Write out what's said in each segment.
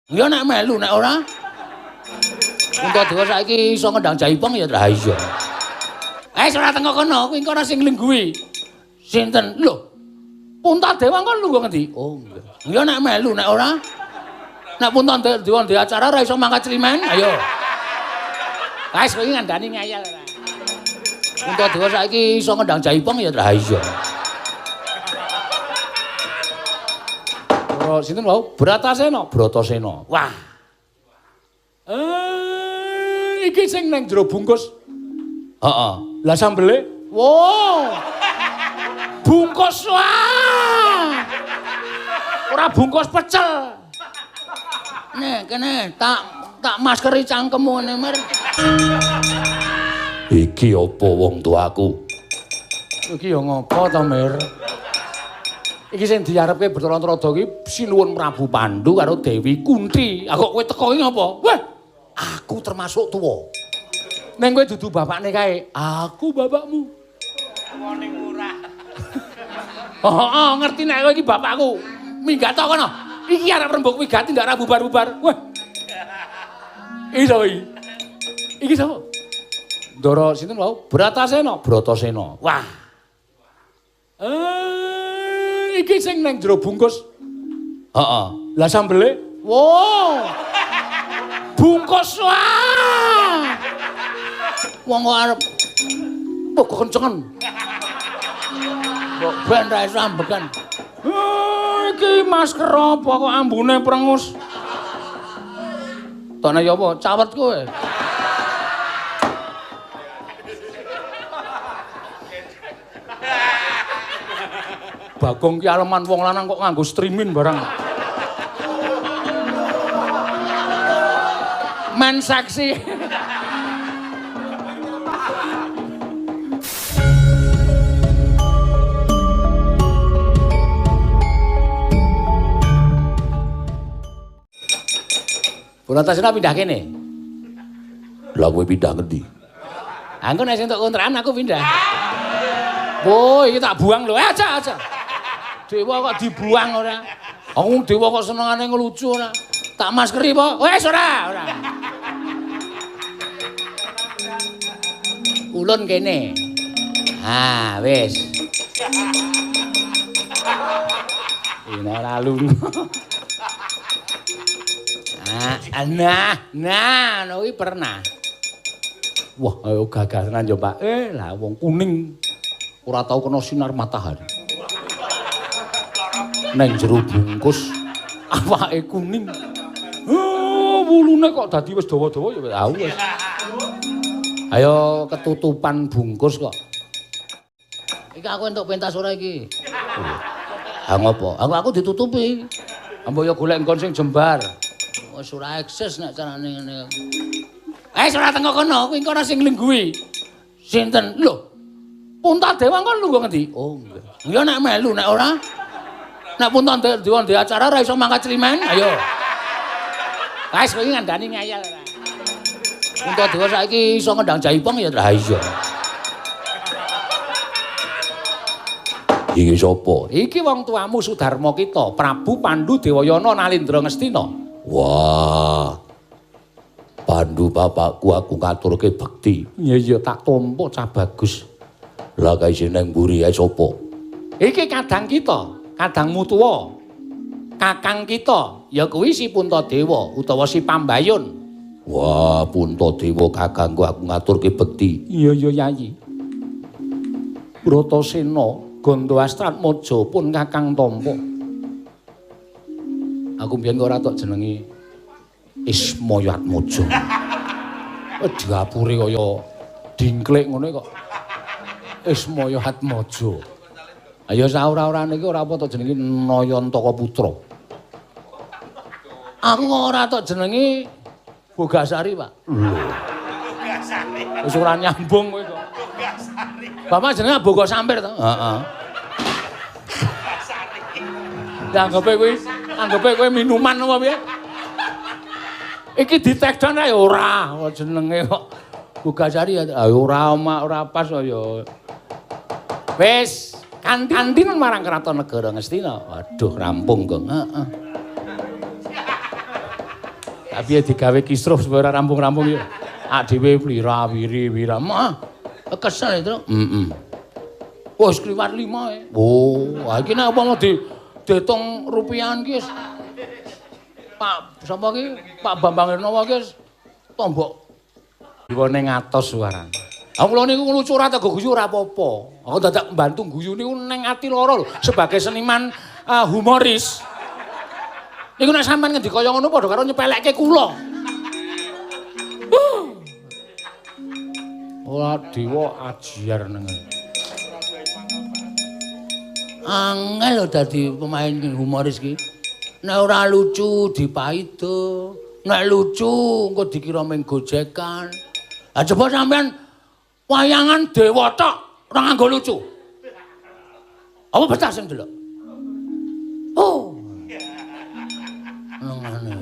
Ya nek melu nek ora. Puntadewa saiki iso ngendang jaipong ya ta iya. Eh ora teko kono, kuwi engko ora sing lungguhi. Sinten? Lho. Puntadewa engko lungguh ngendi? Oh, nggih. Ya nek melu nek ora. Nek Puntadewa ndek acara ora iso mangkat climen, ayo. Wis kowe ngandani ngayal ora. Puntadewa saiki iso ngendang jaipong ya ta iya. Ora sinten wau? Bratasena, Bratasena. Wah. Iki sing nang jero bungkus. Heeh. Lah sambele? Wow. Bungkus wah. Ora bungkus pecel. Nek kene tak maskeri cangkemmu ngene, Mir. Iki apa wong tuaku? Iki ya ngopo to, Mir? Iki sing diarepke Bathara Narada iki Sinuwun Prabu Pandu karo Dewi Kunti. Ah kok kowe teko iki ngopo? Wah, aku termasuk tuwa. Ning kowe dudu bapakne kae. Aku bapakmu. Tuwane murah. Heeh, ngerti nek kowe iki bapakku. Minggat to kono. Iki arep rembug wigati ndak ora bubar-bubar. Wah. Iki sapa iki? Iki sapa? Ndara sinten wau? Bratasena, Bratasena. Wah. Iki sing nang jero bungkus. Heeh. Lah sambele? Wow. Bungkus wah. Wong kok arep mbok kencengen. Mbok ben ra iso ambekan. Iki masker apa kok ambune prengus? Tone ya apa? Cawet kowe. Bagong ki aleman wong lanang kok nganggo streaming barang. Men seksi. Bratasena pindah kene. Lah kowe pindah ngendi? Aku nek sing entuk kontrakan aku pindah. Wo, iki tak buang lho. Aja, aja. Dewa kok dibuang ora? Aku dewa kok senengane ngelucu ora? Tak maskeri apa? Wes ora, ora. Ulun kene. Ah, wis. Ini ora lunga. Ah, nah, ngono kuwi pernah. Wah, ayo gagah tenan yo, Pak. Lah wong kuning ora tau kena sinar matahari. Neng jero bungkus awake kuning. Wulune kok dadi wis dawa-dawa ya wis. Ayo ketutupan bungkus kok. Iki aku entuk pentas ora iki? Ha ngopo? Aku ditutupi. Mbok ya golek nggon sing jembar. Wis ora eksis nek carane ngene. Ora teko kono, kuwi engko ora sing lungguhi. Sinten? Lho. Puntadewa engko lungguh ngendi? Oh, nggih. Ya nek melu nek ora. Nek Puntadewa ndek acara ora iso mangkat climen, ayo. Wis kowe ngandani ngayal ora. Puntadewa saiki iso ngendang jaipong ya ta iya. Iki sapa? Iki wong tuamu Sudarma kita, Prabu Pandu Dewayana Nalindra Ngastina. Wah. Pandu bapakku aku ngaturke bekti. Iya iya tak tampa cah bagus. Lah kae sing nang mburi ae sapa? Iki kadang kita, kadangmu tuwa. Kakang kita ya kuwi si Puntadewa utawa si Pambayun. Wah, Puntadewa kakangku aku ngaturke bekti. Iya iya Yayi. Bratasena Gandha Astratmaja pun kakang tampa. Aku mbiyen kok ora tok jenengi Ismaya Atmaja. Diapure kaya dingklik ngono kok. Ismaya Atmaja. Ayo saora-orane iki ora apa tok jenengi Nayantaka Putra. Aku kok ora tok jenengi Bogasari, Pak. Lho. Bogasari. Wis ora nyambung kowe kok. Bogasari. Bapak jenenge Bogo Sampir to? Heeh. Bogasari. Anggepe kowe minuman apa piye? Iki di-take down ae ora, jenenge kok Bogasari ya ora ora pas ya. Wis, kanthi marang kraton negara Ngastina. Waduh, rampung, Gong. Heeh. Tapi ya digawe kisruh supaya ora rampung-rampung ya. Ak dhewe wira wiri wira. Mah kesel itu. Heeh. Wis kliwat 5 e. Oh, ha iki nek apa mau diitung rupiahan ki wis Pak sapa ki? Pak Bambang Hernowo ki wis tombok diwone ngatos suarane. Aku kula niku lucu ora tego guyu ora apa-apa. Aku dadak mbantu guyu niku ning ati lara lho sebagai seniman humoris. Niku nek sampean ngendika kaya ngono padha karo nyepelekke kula. Ora dewa ajiar nang. Angel lho dadi pemain humoris ki. Nek ora lucu dipaido, nek lucu engko dikira mung gojekan. Ha coba sampean wayangan dewa tok ora nganggo lucu. Apa betah sing delok? Oh. Ngene.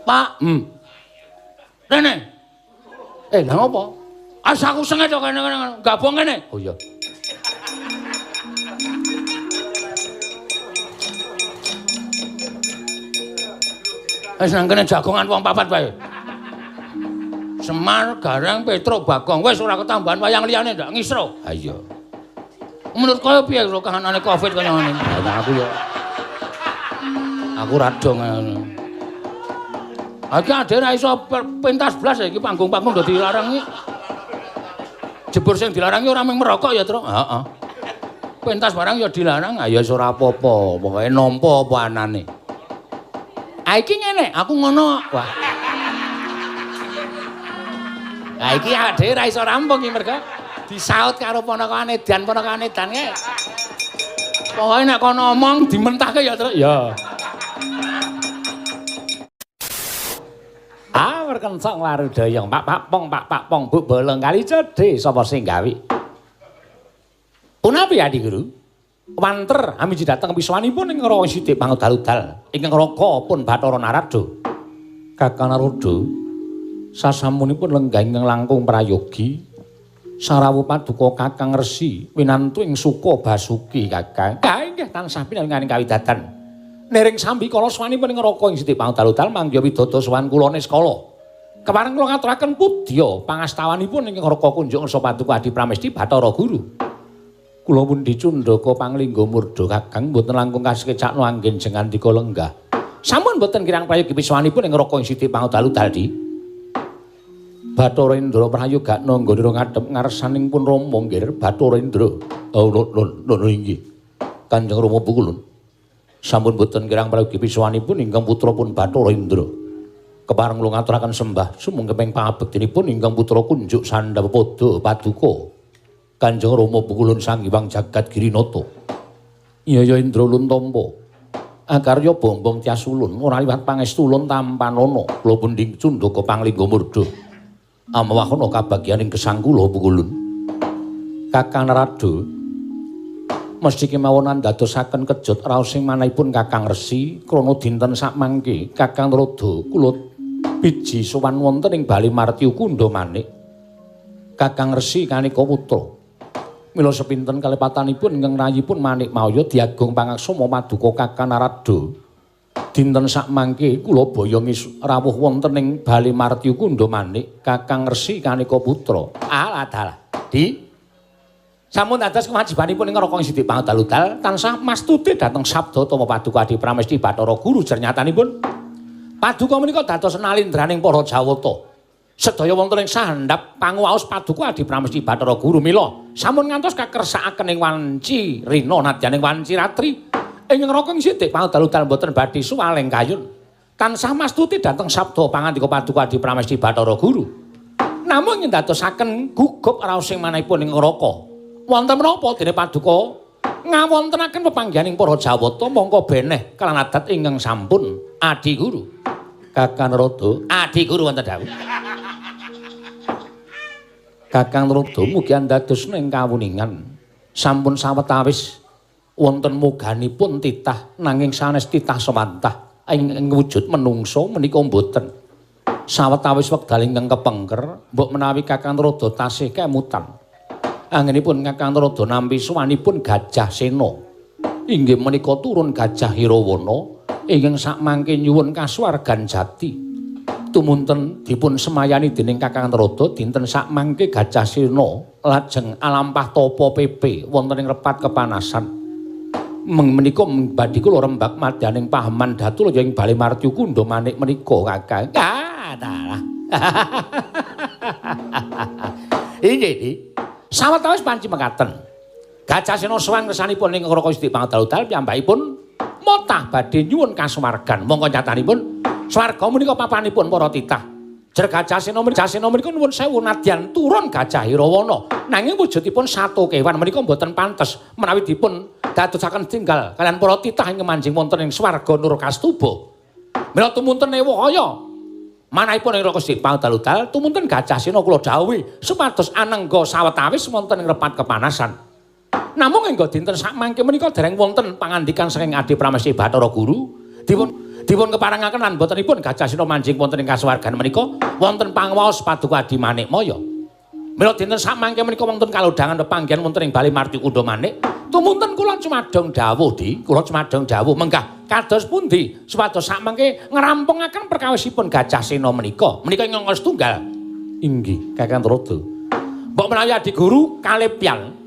Pak, Rene. Lha ngopo? As aku senget kok kene gabung ngene. Oh iya. Wis nang kene jagongan wong papat wae. Semar, Gareng, Petruk, Bagong wis ora ketambahan wayang liyane ndak ngisro. Ha iya. Menurut kowe piye lho kahanane Covid kaya ngene? Lah aku ya. Aku ra dong ngono. Iki ade ra iso pentas blas iki panggung-panggung do dilarang iki. Jebur sing dilarang iki ora mung merokok ya, Truk. Heeh. Pentas barang ya dilarang, ha ya wis ora apa-apa, pokoke nampa apa anane. Ha iki ngene, aku ngono. Wah. Ha iki ade ra iso rampung iki mergo disaut karo ponakane edan kae. Pokoke nek kono omong dimentahke ya, Truk. Ya. Ah, werkencang warudayang pak pak pong pak pak pong buk bolong kali cedhe sapa sing gawe. Punapi Adi Guru? Wanter amiji dateng wiswanipun ing Rawa Sithik pangudal-udal ingkang raka pun Bathara Narada. Kakang Narada sasampunipun lenggah ingkang langkung prayogi sarawuh paduka Kakang Resi winantu ing suka basuki Kakang. Kae inggih tansah pinaringan kawidadan. Nering sambi kala swanipun ing neraka ing sithik pangudal-udal mangga widodo sowan kula niskala. Kepareng kula ngaturaken pudya pangastawanipun ing neraka kunjuk ngersa paduka Adi Pramesti Bathara Guru. Kula pundi cundhaka panglingga murda Kakang mboten langkung kasekecakno anggen jengandika lenggah. Sampun mboten kirang prayogi piswanipun ing neraka ing sithik pangudal-udal di. Bathara Indra prayogakna nggonira ngadhep ngarsaning pun Rama nggih Bathara Indra. Oh lho inggih. Kanjeng Rama pukulun. Sampun boten kirang prayogi piswanipun ingkang putra pun Bathara Indra. Kepareng kula ngaturaken sembah sumangga pangabektinipun ingkang putra kunjuk sandhap pada paduka. Kanjeng Rama pukulun Sang Hyang Jagat Girinata. Yaya Indra ulun tampa. Akarya bombong tias ulun ora liwat pangestu ulun tampanana. Kula pundi cundhaka panglingga murda. Amawahana kabagyaning gesang kula pukulun. Kakang Narada mesti kemawon andadosaken kejut raos sing manahipun Kakang Resi krana dinten sakmangke Kakang Narada kula biji sowan wonten ing Bali Martyu Kundha Manik. Kakang Resi kanika putra. Mila sepinten kalepatanipun ingkang rayipun Manik Maya diagung pangaksama paduka Kakang Narada. Dinten sakmangke kula boyongi rawuh wonten ing Bali Martyu Kundha Manik Kakang Resi kanika putra. Alah dalah. Di sampun dados kewajibanipun ing neraka sithik pangudal-udal tansah mastuti dhateng sabda tama paduka Adi Pramesti Bathara Guru jernyatanipun paduka menika dados nalindraning para Jawata. Sedaya wonten ing sandhap panguwaos paduka Adi Pramesti Bathara Guru mila sampun ngantos kakersakaken ing wanci rina nadyan ing wanci ratri ing neraka sithik pangudal-udal mboten badhe suwaleng kayun. Tansah mastuti dhateng sabda pangandika paduka Adi Pramesti Bathara Guru. Namung ngendadosaken gugup raos sing manahipun ing neraka. Wonten menapa dene paduka ngawontenaken pepanggihaning para Jawata mongko beneh kalan adat ingkang sampun Adi Guru. Kakang Narada, Adi Guru wonten dawuh. Kakang Narada mugi andadosna ing kawuningan sampun sawetawis wonten moganipun titah nanging sanes titah sewantah ing wujud menungso menika mboten. Sawetawis wekdal ingkang kepengker mbok menawi Kakang Narada tasih kemutan. Anggenipun Kakang Narada nampi sowanipun Gajah Sena. Inggih menika turun Gajah Hirawana Ingkang sakmangke nyuwun kasuwargan jati. Tumunten dipun semayani dening Kakang Narada dinten sakmangke Gajah Sena lajeng alampah tapa pepe wonten ing repat kepanasan. Menika badhe kula rembak madyaning paheman Datulaya ing Bale Martyu Kundha Manik menika Kakang. Ah, dalah. Inggih. Sawetawis panci mekaten. Gajah Sena sowan ngersanipun ing Raka Sithik Pangdaludal piyambakipun motah badhe nyuwun kasuwargan. Mongko nyatanipun swarga menika papanipun para titah. Jer Gajah Sena menika nuwun sewu nadyan turun Gajah Hirawana. Nanging wujudipun sato kewan menika mboten pantes menawi dipun dadosaken tinggal kalian para titah ingkang manjing wonten ing swarga Nurkastuba. Mila tumunten ewa kaya manahipun ing Raka Sithik Pangdaludal tumunten Gajah Sena kula dhawuhi supados anengga sawetawis wonten ing repat kepanasan. Namung engga dinten sakmangke menika dereng wonten pangandikan saking Adi Pramesti Bathara Guru dipun keparengaken lan botenipun Gajah Sena manjing wonten ing kasuwargan menika wonten pangwaos Paduka Adi Manikmaya. Mila dinten sakmangke menika wonten kalodhangan pepanggihan wonten ing Bale Martyu Kundha Manik tumunten kula cumadong dawuh di kula cumadong dawuh menggah kados pundi supados sakmangke ngrampungaken perkawisipun Gajah Sena menika menika ingkang setunggal. Inggih Kakang Narada. Mbok menawi Adi Guru kalepyan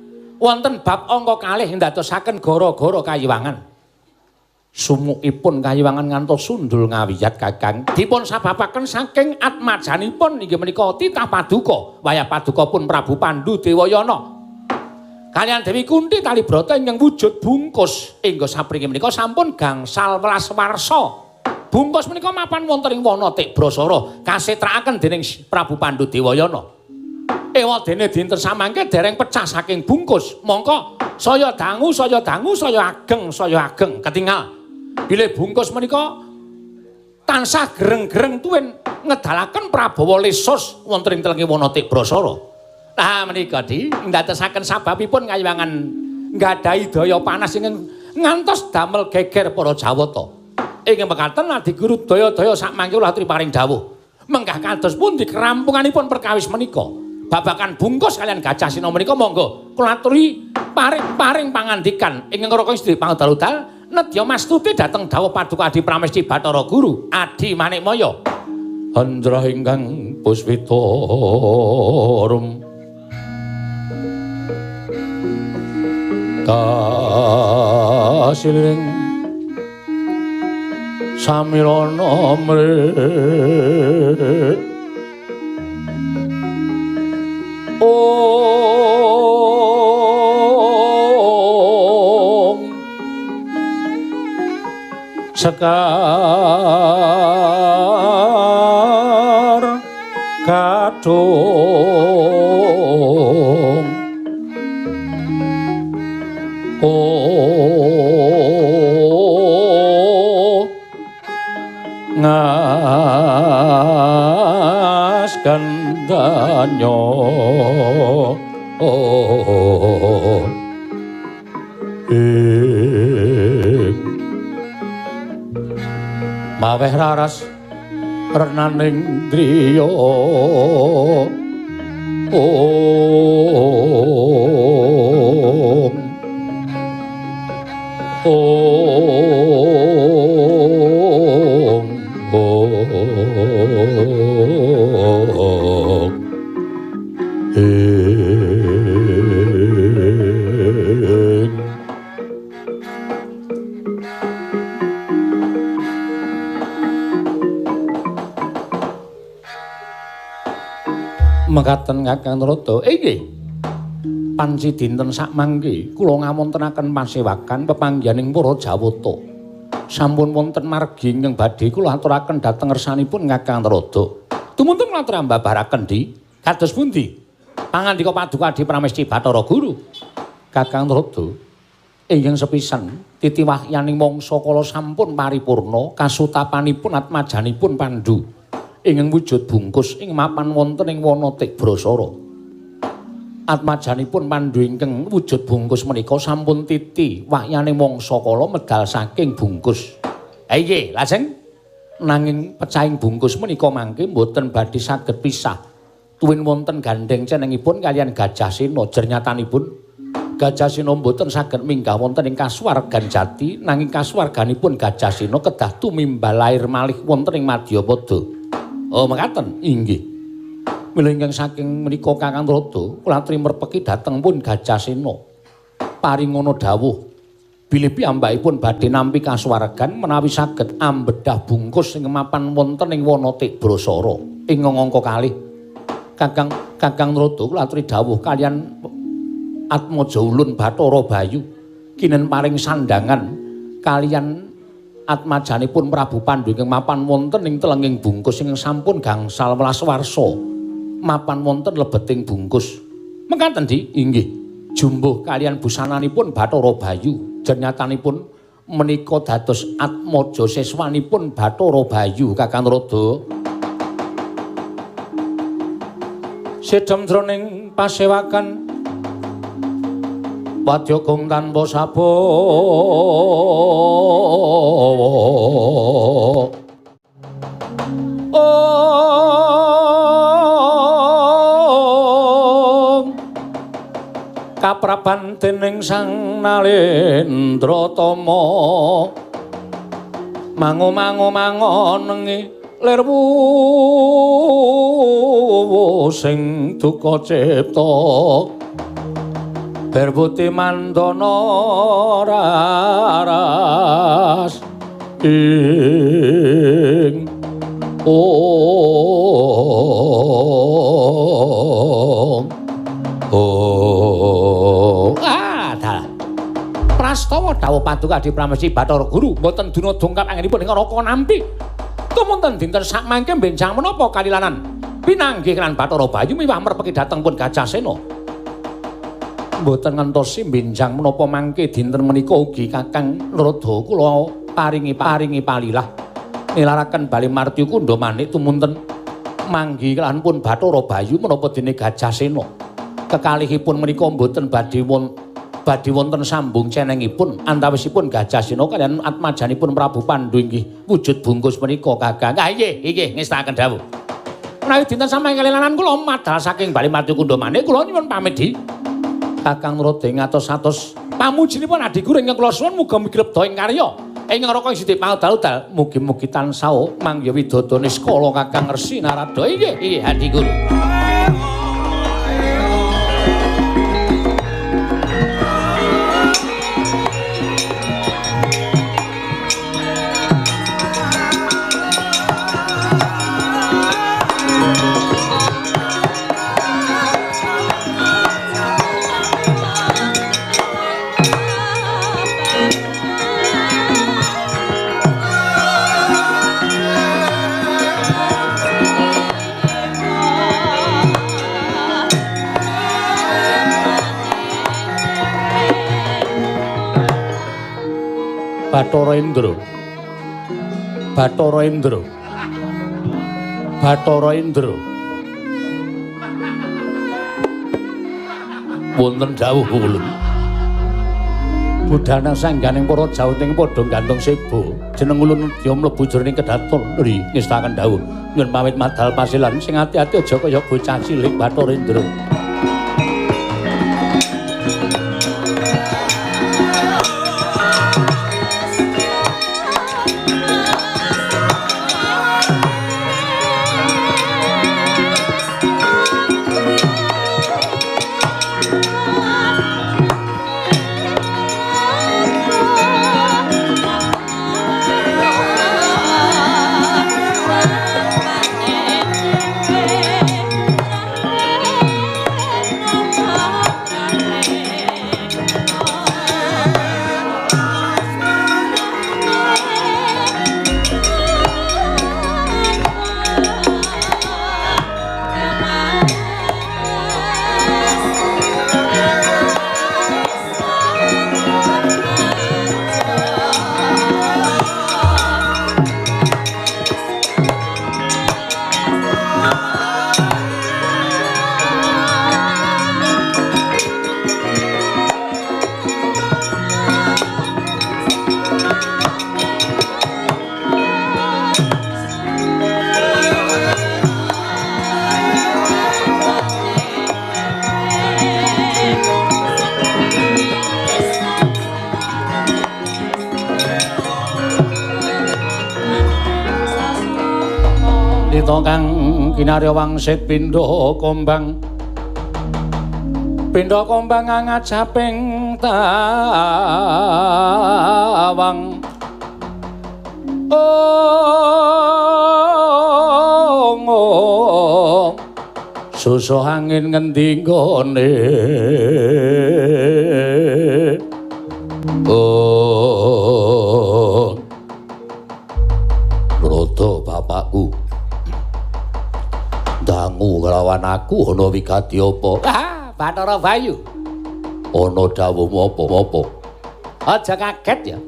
wonten bab angka kalih ndadosaken gara-gara kayiwangan. Sumukipun kayiwangan ngantos sundul ngawiyat Kakang dipun sababaken saking atmajanipun inggih menika titah paduka wayah paduka pun Prabu Pandu Dewayana kaliyan Dewi Kunti Talibrata ingkang wujud bungkus hingga sapringi menika sampun gangsal welas warsa. Bungkus menika mapan wonten ing wana Tikbrasara kasetrakaken dening Prabu Pandu Dewayana. Ewadene dinten samangke dereng pecah saking bungkus mongko saya dangu saya dangu saya ageng ketingal bilih bungkus menika tansah gereng-gereng tuwin ngedalaken Prabawa Lesus wonten ing telenge wana Tikbrasara. Nah menika di ndadosaken sababipun kayiwangan nggadahi daya panas ingkang ngantos damel geger para Jawata. Ingkang mekaten Adi Guru daya-daya sakmangke kula aturi paring dawuh. Menggah kados pundi kerampunganipun perkawis menika? Babakan bungkus kalian Gajah Sena menika monggo kula aturi paring-paring pangandikan ingkang Raka Sithik Pangdaludal nedya mastuti dhateng dawuh Paduka Adi Pramesti Bathara Guru Adi Manikmaya. Andrah ingkang puspita rum kasiling samirana mrik om sekar kadung oh ngas gandanyo oh ing maweh raras renaning driya om om om ing Mekaten Kakang Narada. Inggih. Panci dinten sakmangke kula ngawontenaken pasewakan pepanggihaning para Jawata. Sampun wonten margi ingkang badhe kula aturaken dhateng ngersanipun Kakang Narada. Tumunten kula aturi ambabaraken di kados pundi? Pangandika Paduka Adi Pramesti Bathara Guru. Kakang Narada, ingkang sepisan titi wahyaning mangsa kala sampun paripurna kasutapanipun atmajanipun Pandu ingkang wujud bungkus ing mapan wonten ing wana Tikbrasara. Atmajanipun Pandu ingkang wujud bungkus menika sampun titi wahyane mangsa kala medal saking bungkus. Ha inggih, lajeng nanging pecahing bungkus menika mangke mboten badhe saged pisah. Tuwin wonten gandheng cenengipun kaliyan Gajah Sena. Jernyatanipun Gajasena mboten saged minggah wonten ing kasuwargan jati, nanging kasuwarganipun Gajasena kedah tumimbal lair malih wonten ing Madyapada. Oh, mekaten? Inggih. Mila ingkang saking menika Kakang Narada kula aturi merpeki dhateng pun Gajasena. Paringana dawuh bilih piyambakipun badhe nampi kasuwargan menawi saged ambedah bungkus ing mapan wonten ing wana Tibrasara ing angka kalih. Kakang Narada kula aturi dawuh kaliyan Atmaja ulun Bathara Bayu kinen paring sandangan kaliyan atmajanipun Prabu Pandu ingkang mapan wonten ing telenging bungkus ingkang sampun gangsal welas warsa mapan wonten lebeting bungkus. Mekaten, Dik? Inggih. Jumbuh kaliyan busananipun Bathara Bayu jenyatanipun menika dados atmaja siswanipun Bathara Bayu Kakang Narada. Sedhem jroning pasewakan wadya gong tanpa sabawa. Om kapraban dening Sang Nalendra Tama mangu-mangu mangonengi lirwu sing duka cipta berbuti mandana raras ing om oh ah dalah prastawa dawuh paduka Adi Pramesti Bathara Guru mboten duna dongkap anggenipun ing neraka nampi tumunten dinten sakmangke benjang menapa kalilanan pinanggih lan Bathara Bayu miwah merpeki dhateng pun Gajasena. Mboten ngentosi benjang menapa mangke dinten menika ugi Kakang Narada kula paringi palilah nilaraken bali martya kundha manik tumunten manggi lan pun Bathara Bayu menapa dene Gajasena. Kekalihipun menika mboten badhe wonten sambung cenengipun antawisipun Gajasena kaliyan atmajanipun Prabu Pandu inggih wujud bungkus menika Kakang. Ah nggih, inggih ngestakaken dawuh. Menawi dinten samangke kalilanan kula madal saking bali martya kundha manik kula nyuwun pamit di Kakang Narada ngatos-atos pamujinipun Adi Guru ingkang kula suwun muga mugi lebda ing karya ing neraka ing sithik paudal-udal mugi-mugi tansah mangya widodo niskala Kakang Resi Narada. Inggih, inggih Adi Guru. Bathara Indra. Bathara Indra. Bathara Indra. Wonten dawuh ulun. Budana sangganing para jauting padha gantung seba. Jeneng ulun ya mlebu jroning kedaton. Ri ngestakaken dawuh. Nyuwun pamit madal pasilan sing ati-ati aja kaya bocah cilik Bathara Indra. Yeah. Pandhita kang kinarya wangsit pindha kombang. Pindha kombang ngajaping tawang. Oh, susuh angin ngendi nggone. Oh, Narada bapakku dangu kelawan aku ana wigati apa? Ah, Bathara Bayu. Ana dawuhmu apa-apa? Aja kaget ya.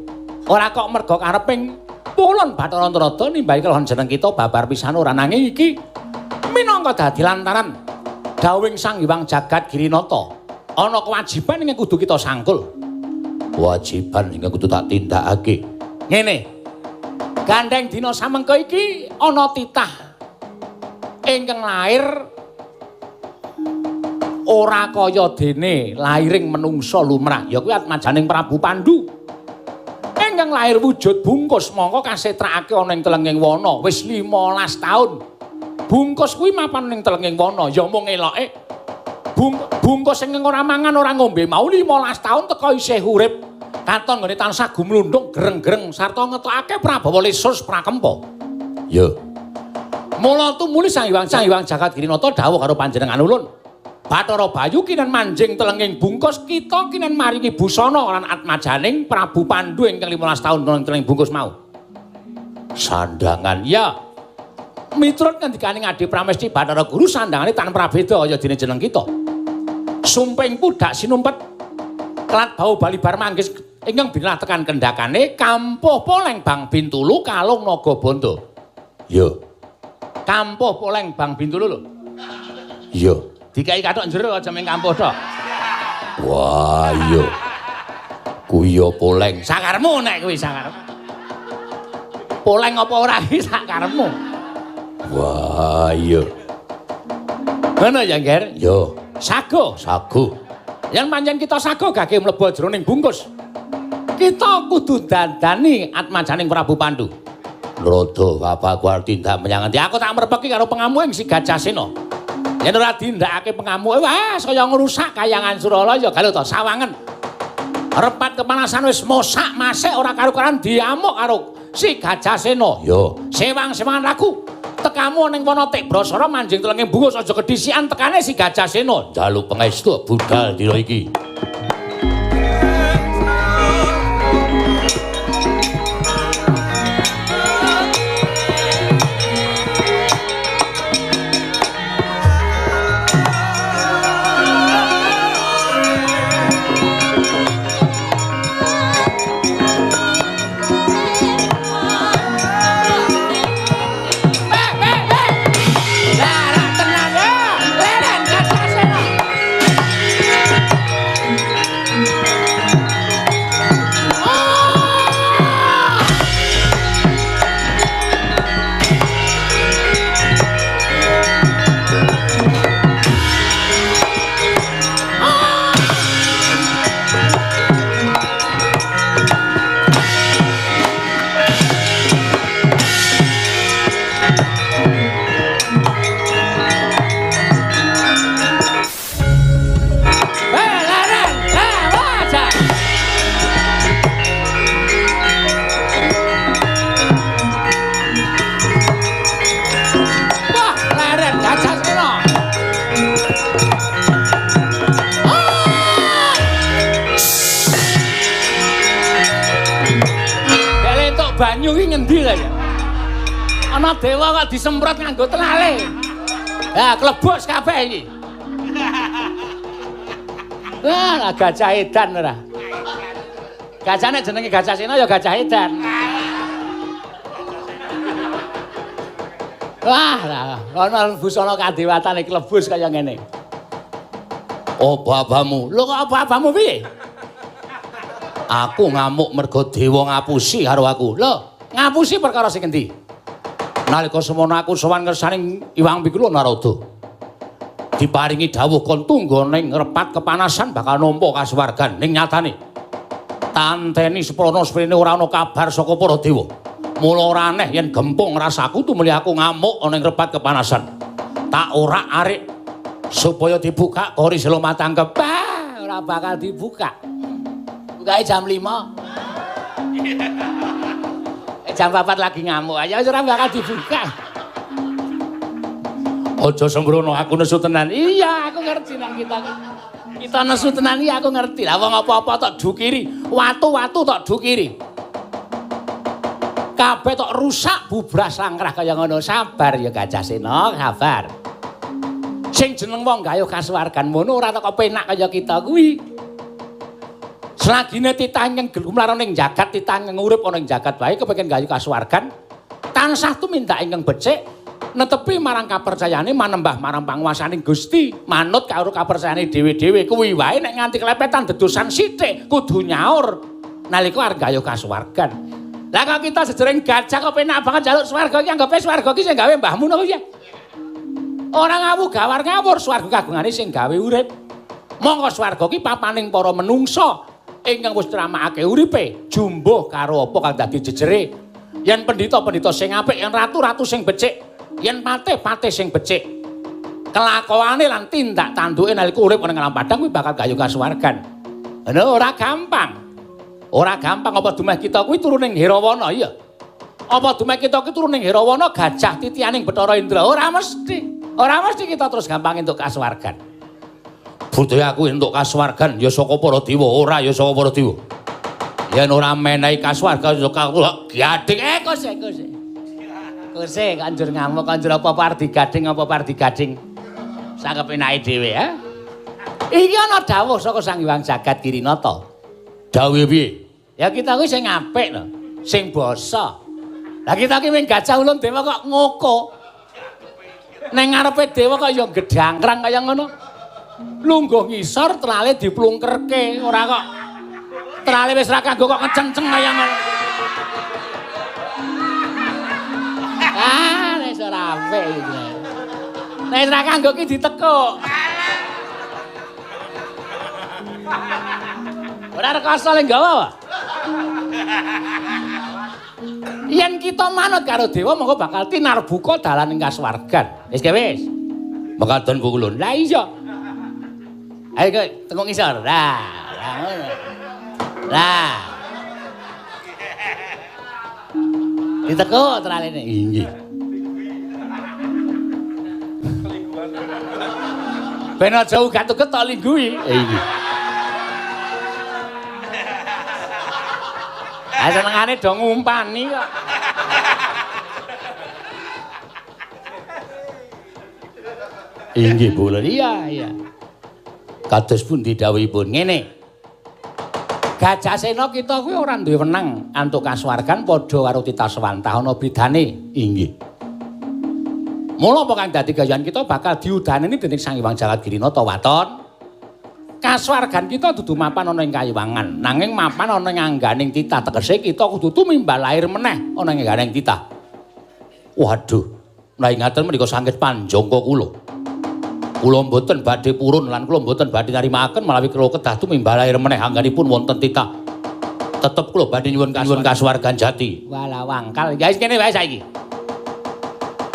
Ora kok merga kareping pulun Bathara Narada nimbahi kelon jeneng kita babar pisan ora, nanging iki minangka dadi lantaran dawuhing Sang Hyang Jagat Girinata. Ana kewajiban ingkang kudu kita sangkul. Kewajiban ingkang kudu tak tindakake. Ngene. Gandeng dina samengko iki ana titah ingkang lair ora kaya dene lairing menungsa lumrah, ya kuwi atmajaning Prabu Pandu. Ingkang lair wujud bungkus mongko kasetrakake ana ing telenging wana wis 15 taun. Bungkus kuwi mapan ning telenging wana, ya mung eloke. Bungkus ingkang ora mangan ora ngombe mau 15 taun teka isih urip. Katon nggone tansah gumlundung greng-greng sarta ngetokake Prabawa Lesus Prakempa. Ya. Mula tumuli Sang Hyang Jagat Girinata dawuh karo panjenengan ulun. Bathara Bayu kinen manjing telenging bungkus, kita kinen maringi busana lan atmajaning Prabu Pandu ingkang 15 taun nang telenging bungkus mau. Sandangan ya. Miturut ngendikaning Adi Pramesti Bathara Guru sandangane tan prabeda kaya dene jeneng kita. Sumping pudak sinumpet klat bau balibar manggis ingkang binlah tekan kendakane kampuh poleng Bang Bintulu kalung naga bondo. Ya. Kampuh poleng Bang Bintulu lho. Iya. Dikai kathok jero aja mung kampuh tok. Wah, iya. Kuwi ya poleng. Sakarmu nek kuwi sakarmu. Poleng apa ora iki sakarmu. Wah, iya. Ngono ya, Nger? Ya. Sago, sago. Yen pancen kita sago gage mlebu jroning bungkus. Kita kudu dandani atmajaning Prabu Pandu. Narada bapakku arep tindak menyang endi? Aku tak mrepeki karo pengamuke si Gajah Sena. Yen ora dindakake pengamuke, wah saya ngrusak kayangan Suralaya galo to sawangen. Repat kepanasan wis mosak masik ora karu-karuan diamuk karo si Gajah Sena. Ya, sewang-sewangan laku. Tekamu ning wana Tikbrasara manjing telenge bungkus aja kedhisikan tekane si Gajah Sena. Njaluk pangestu budal dina iki. Banyu iki ngendi ta ya? Ana dewa kok disemprot nganggo telale. Lah klebos kabeh iki. Wah, gajah edan ora. Gajahne jenenge Gajah Sena ya gajah edan. Wah, lah ana busana kadewatane klebus kaya ngene. Apa abamu? Lho kok apa abamu piye? Aku ngamuk mergo dewa ngapusi karo aku. Lho, ngapusi perkara sing endi? Nalika semono aku sowan ngersaning Iwang Pikula Narada. Diparingi dawuh kon tunggu ning repat kepanasan bakal nampa kasuwargan. Ning nyatane tanteni seprono sprene ora ana kabar saka para dewa. Mula ora aneh yen gempung rasaku tumuli aku ngamuk ana ing rebat kepanasan. Tak orak-arik supaya dibuka kori selo matangkep. Bah, ora bakal dibuka. Bukake jam 5. Jam 4 lagi ngamuk aja ora bakal dibuka. Aja sembrono aku nesu tenan. Iya, aku ngerti nek kita. Kita nesu tenan iki aku ngerti. Lah wong apa-apa tok dukiri, watu-watu tok dukiri. Kabeh tok rusak bubras langkrah kaya ngono. Sabar ya Gajah Sena, sabar. Sing jeneng wong gayuh kasuwargan mono ora tok penak kaya kita kuwi. Selagine titah ingkang gumlaron ing jagat, titah ingkang urip ana ing jagat wae kepengin gayuh kasuwargan, tansah tumindak ingkang becik, netepi marang kapercayane manembah marang panguwasaning Gusti, manut karo kapercayane dhewe-dhewe kuwi wae nek nganti klepetan dedosan sithik kudu nyaur nalika arep gayuh kasuwargan. Lah kok kita sejering gajah kok penak banget njaluk swarga iki anggape swarga iki sing gawe mbahmu napa piye? Ora ngawu gawar ngawur, swarga kagungane sing gawe urip. Mongko swarga ki papaning para menungsa ingkang wis tramakake uripe jumbuh karo apa kang dadi jejere. Yen pendhita-pendhita sing apik, yen ratu-ratu sing becik, yen patih-patih sing becik, kelakuane lan tindak tanduke nalika urip ana ing alam padhang kuwi bakal gayuh kasuwargan. Ngono ora gampang. Ora gampang apa dumeh kita kuwi turu ning Hirawana iya. Apa dumeh kita kuwi turu ning Hirawana gajah titianing Bathara Indra? Ora mesti. Ora mesti kita terus gampang entuk kasuwargan. Budaya aku entuk kasuwargan ya saka para dewa, ora ya saka para dewa. Yen ora menehi kasuwargan ya aku gading. Kose kose. Kose kanjur ngamuk kanjur apa-apa arep digading apa-apa arep digading. Sak kepenake dhewe ya. Iki ana dawuh saka Sang Hyang Jagat Girinata. Dawuhe piye? Ya kita kuwi sing apik lho, sing basa. Lah kita ki mung gajah ulun dewa kok ngoko. Neng ngarepe dewa kok ya gedhangkrang kaya ngono. Lungguh ngisor trale diplungkerke, ora kok trale wis ra kanggo kok ngecenceng kaya ngono. Ah, wis ora apik iki. Nek ra kanggo ki ditekuk. Ora rekoso le nggawa apa? Yen kita manut karo dewa mongko bakal tinarbuka dalan ing kasuwargan. Wis ge wis. Mekaten Bu Kulun. Lah iya. Ayo kowe tengok ngisor. Lah, lah ngono. Lah. Ditekuk tralene. Inggih. Ben aja ugat-uget tok lingguhi. Inggih. Ah senengane do ngumpani kok. Inggih Bu. Iya, iya. Kados pundi dawuhipun ngene. Gajah Sena kita kuwi ora duwe wenang antuk kasuwargan padha karo titah sewantah ana bedane. Inggih. Mula apa kang dadi gayahan kita bakal diudaneni dening Sang Hyang Jagat Girinata waton. Kasuwargan kita dudu mapan ana ing kayiwangan, nanging mapan ana ing angganing titah, tegese kita kudu tumimbal lahir meneh ana ing angganing titah. Waduh, nek ngaten menika sanget panjangka kula. Kula mboten badhe purun lan kula mboten badhe nrimakaken malawi kula kedah tumimbal lahir meneh angganipun wonten titah. Tetep kula badhe nyuwun kasuwargan jati. Walah wangkal. Ya wis kene wae saiki.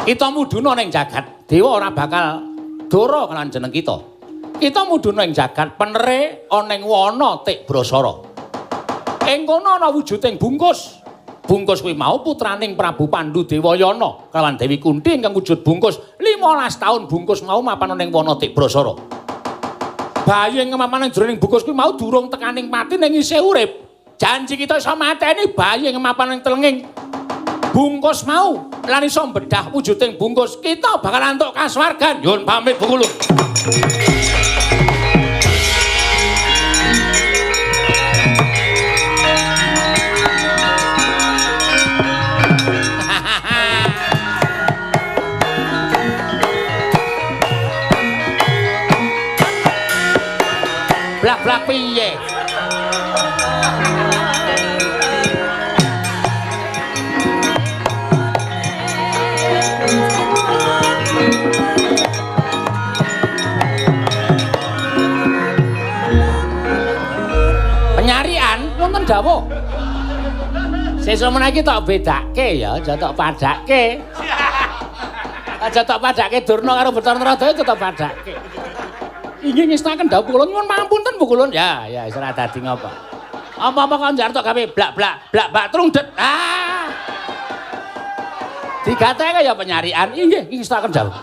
Kita mudhuna ning jagat, dewa ora bakal dora lan jeneng kita. Kita mudhuna ing jagat penere ana ing wana Tik Brasara. Ing kono ana wujuding bungkus. Bungkus kuwi mau putraning Prabu Pandu Dewayana kalawan Dewi Kunti ingkang wujud bungkus. 15 taun bungkus mau mapan ana ing wana Tik Brasara. Bayi ing mapan ing jroning bungkus kuwi mau durung tekaning pati ning isih urip. Janji kita iso mateni bayi ing mapan ing telenging bungkus mau lan iso bedah wujuding bungkus, kita bakal antuk kasuwargan. Nyuwun pamit Bu Kulun. Blak-blak piye? Penyarian wonten dawuh. Sesuk meneh iki tok bedake ya, aja tok padake. Aja tok padake Durna karo Bathara Narada tetep padake. Inggih ngestaken dawuh kula nyuwun pangapunten Bu Kulun. Ya, ya wis ora dadi ngapa. Apa-apa kok njar tok gawe blak blak blak bak trung det. Ah. Digateke ya penyarian. Inggih ngestaken dawuh.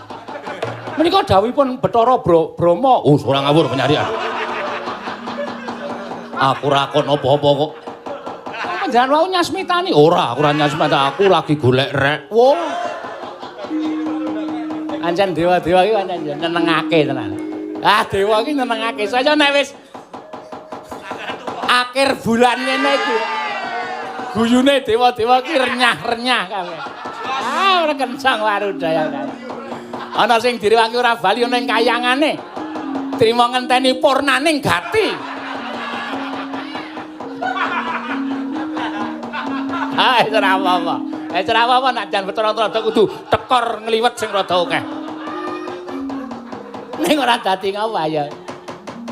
Menika dawuhipun Bathara Brahma. Oh, ora ngawur penyarian. Aku ora kon apa-apa kok. Panjenengan wau nyasmitani. Ora, aku ora nyasmitani, aku lagi golek rek. Wo. Ancen dewa-dewa iki pancen nyenengake tenan. Ah, dewa iki nyenengake. Saya nek wis akhir bulan ngene iki. Guyune dewa-dewa iki renyah-renyah kabeh. Ah, ora kencang warudaya kae. Ana sing direwangi ora bali ana ing kayangane. Trimo ngenteni purnaning gati. Ah, wis ora apa-apa. Wis ora apa-apa nek jan Bathara Narada kudu tekor ngliwet sing rada akeh. Ning ora dadi ngapa ya.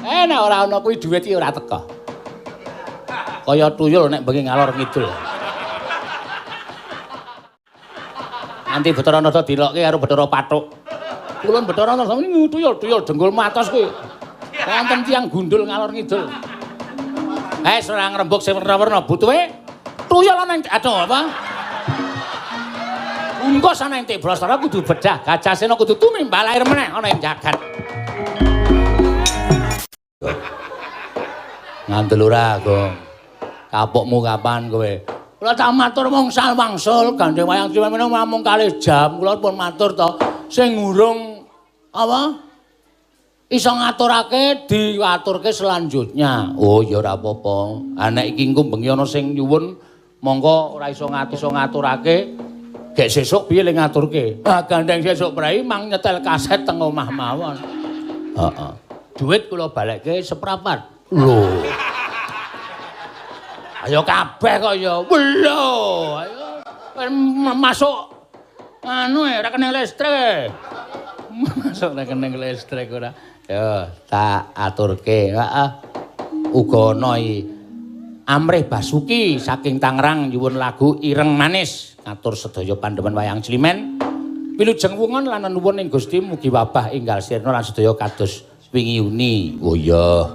Nek ora ana kuwi dhuwit iki ora teka. Kaya tuyul nek bengi ngalor ngidul. Nanti Bathara Narada dilokke karo Bathara Pathuk. Kulon Bathara Narada niku tuyul-tuyul dengkul matos kuwi. Wonten tiyang gundul ngalor ngidul. Wis ora ngrembug sing werna-werna butuhe tuyul ana ing aduh apa? Bungkus ana ing Tibrasara kudu bedah, Gajahsena kudu tumimbal lair meneh ana ing jagat. Ngandel ora, Gong. Kapokmu kapan kowe? Kula tak matur mung sal wangsul gandeng wayang trimen namung kalih jam. Kula pun matur to sing urung apa? Iso ngaturake diaturke selanjutnya. Oh ya ora apa-apa. Ha nek iki engko bengi ana sing nyuwun monggo ora iso ngaturake. Gek sesuk piye le ngaturke? Ah gandeng sesuk prei mang nyetel kaset teng omah mawon. Heeh. Duit kula balekke seprapat. Lho. Ayo kabeh kok ya. Lho, ayo masuk anu rekening listrik. Masuk rekening listrik ora. Ya, tak aturke. Heeh. Uga ana iki Amrih Basuki saking Tangerang nyuwun lagu Ireng Manis. Ngatur sedaya pandemen wayang Climen. Wilujeng wungon lan nuwun ing Gusti mugi wabah enggal sirna lan sedaya kados wingi uni. Oh iya.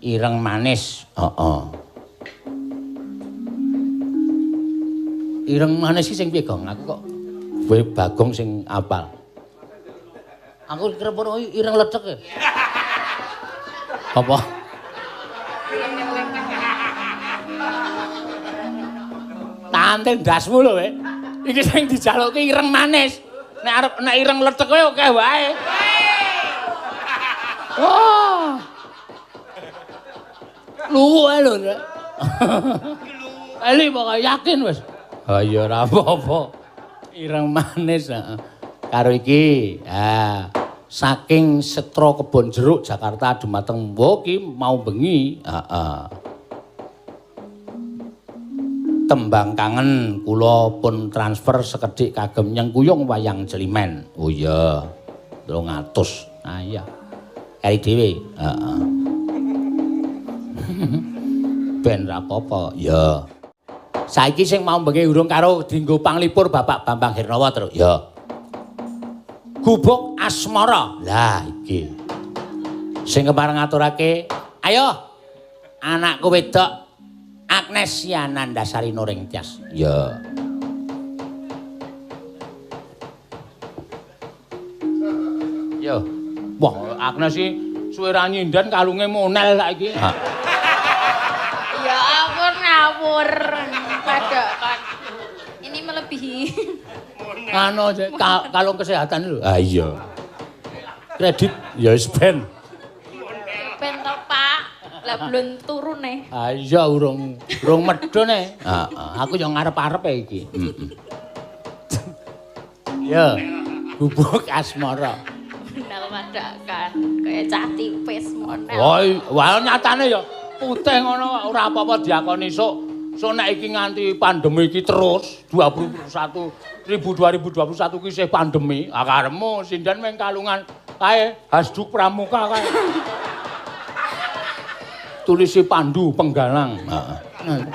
Ireng Manis. Heeh. Ireng Manis iki sing piye, Gong? Aku kok kowe Bagong sing apal. Aku kira pono ireng lecek ya. Apa? Tante ndasmu lho, we. Iki sing dijaluki ireng manis. Nek arep nek ireng lecek kowe akeh wae. Oh. Luwe lho. Eli pokoke yakin wis. Ha iya ora apa-apa. Ireng manis heeh. Karo iki, ha saking Setra Kebon Jeruk Jakarta dumateng Wo ki mau bengi, heeh. Tembang kangen kula pun transfer sekedhik kagem nyengkuyung wayang Climen. Oh iya. 300. Ah iya. Kari dhewe, heeh. Ben ra apa-apa. Ya. Saiki sing mau bengi urung karo dienggo panglipur Bapak Bambang Hernawa terus. Ya. Gubuk Asmara. Lah iki. Sing kepareng ngaturake, ayo anakku wedok Agnes Yanandasari Noringtyas. Ya. Yo. Wah, Agnes iki suwe ra nyinden kalunge monel saiki. Ya ampun ngawur. Padokan. Ini melebihi. Anu kalung kesehatan lho. Ah iya. Kredit ya wis ben. Ben to, Pak. Lah belum turun e. Ah iya urung medhun e. Heeh, aku yo ngarep-arep e iki. Heeh. Ya. Gubuk Asmara. Monel padakan kaya cah tipis monel. Wah, nyatane ya putih ngono ora apa-apa diakoni sok. So nek iki nganti pandemi iki terus 2021 iki isih pandemi, ah karepmu sinden meng kalungan kae Hasduk Pramuka kae. Tulisi Pandu Penggalang. Heeh.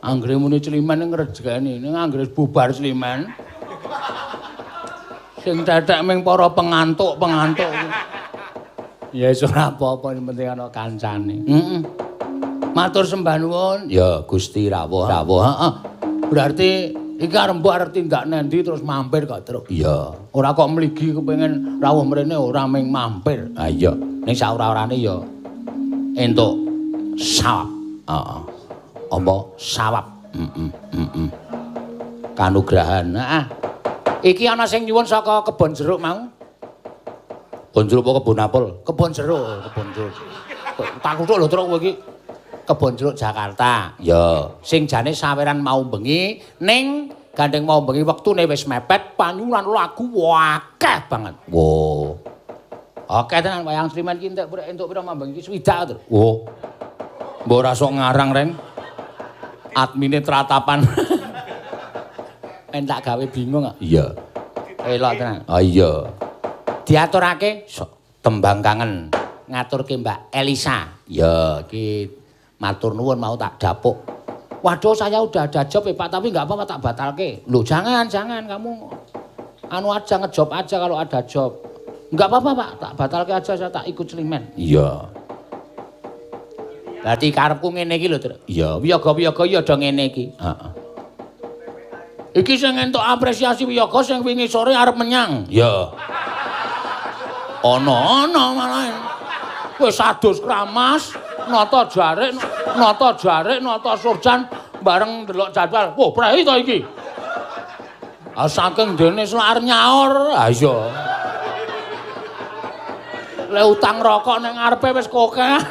Anggere muni Climen ngrejekeni, ning anggere bubar Climen. Sing tetek ming para pengantuk-pengantuk. Ya wis ora apa-apa, sing penting ana kancane. Heeh. Matur sembah nuwun. Ya Gusti rawuh, rawuh. Heeh. Berarti iki arep mbok arep tindak nendi terus mampir kok, Truk. Iya. Ora kok mligi kepengin rawuh mrene ora ming mampir. Ha iya. Ning saora-orane ya entuk sawab. Heeh. Apa sawab? Heeh, heeh. Kanugrahan. Heeh. Iki ana sing nyuwun saka kebon jeruk mau. Kebon jeruk apa kebon apel? Kebon jeruk, kebon jeruk. Tak kutuk lho, Truk, kowe iki. Kebon jeruk Jakarta. Ya, sing jane saweran mau bengi ning gandeng mau bengi wektune wis mepet, panyuwunan lagu akeh banget. Wo. Akeh tenan wayang Climen ki entek entuk pira mambengi iki swidak, Truk. Wo. Mbok ora sok ngarang, Reng. Admine tratapan. Entak gawe bingung kok. Iya. Elok tenan. Oh iya. Diaturake sok tembang kangen ngaturke Mbak Elisa. Ya, iki matur nuwun mau tak dapuk. Waduh, saya udah ada job ya Pak, tapi enggak apa-apa tak batalke. Loh, jangan, jangan kamu anu aja ngejob aja kalau ada job. Enggak apa-apa Pak, tak batalke aja saya tak ikut Climen. Iya. Berarti karepku ngene iki lho, Truk. Iya, wiyaga-wiyaga ya do ngene iki. Heeh. Iki sing entuk apresiasi wiyaga sing wingi sore arep menyang. Iya. Ana-ana malah. Wis adus kramas, nata jarik, nata jarik, nata surjan bareng ndelok jadwal. Wah, prei to iki. Ah saking dene selak arep nyaur. Ha iya. Le utang rokok ning ngarepe wis kokean.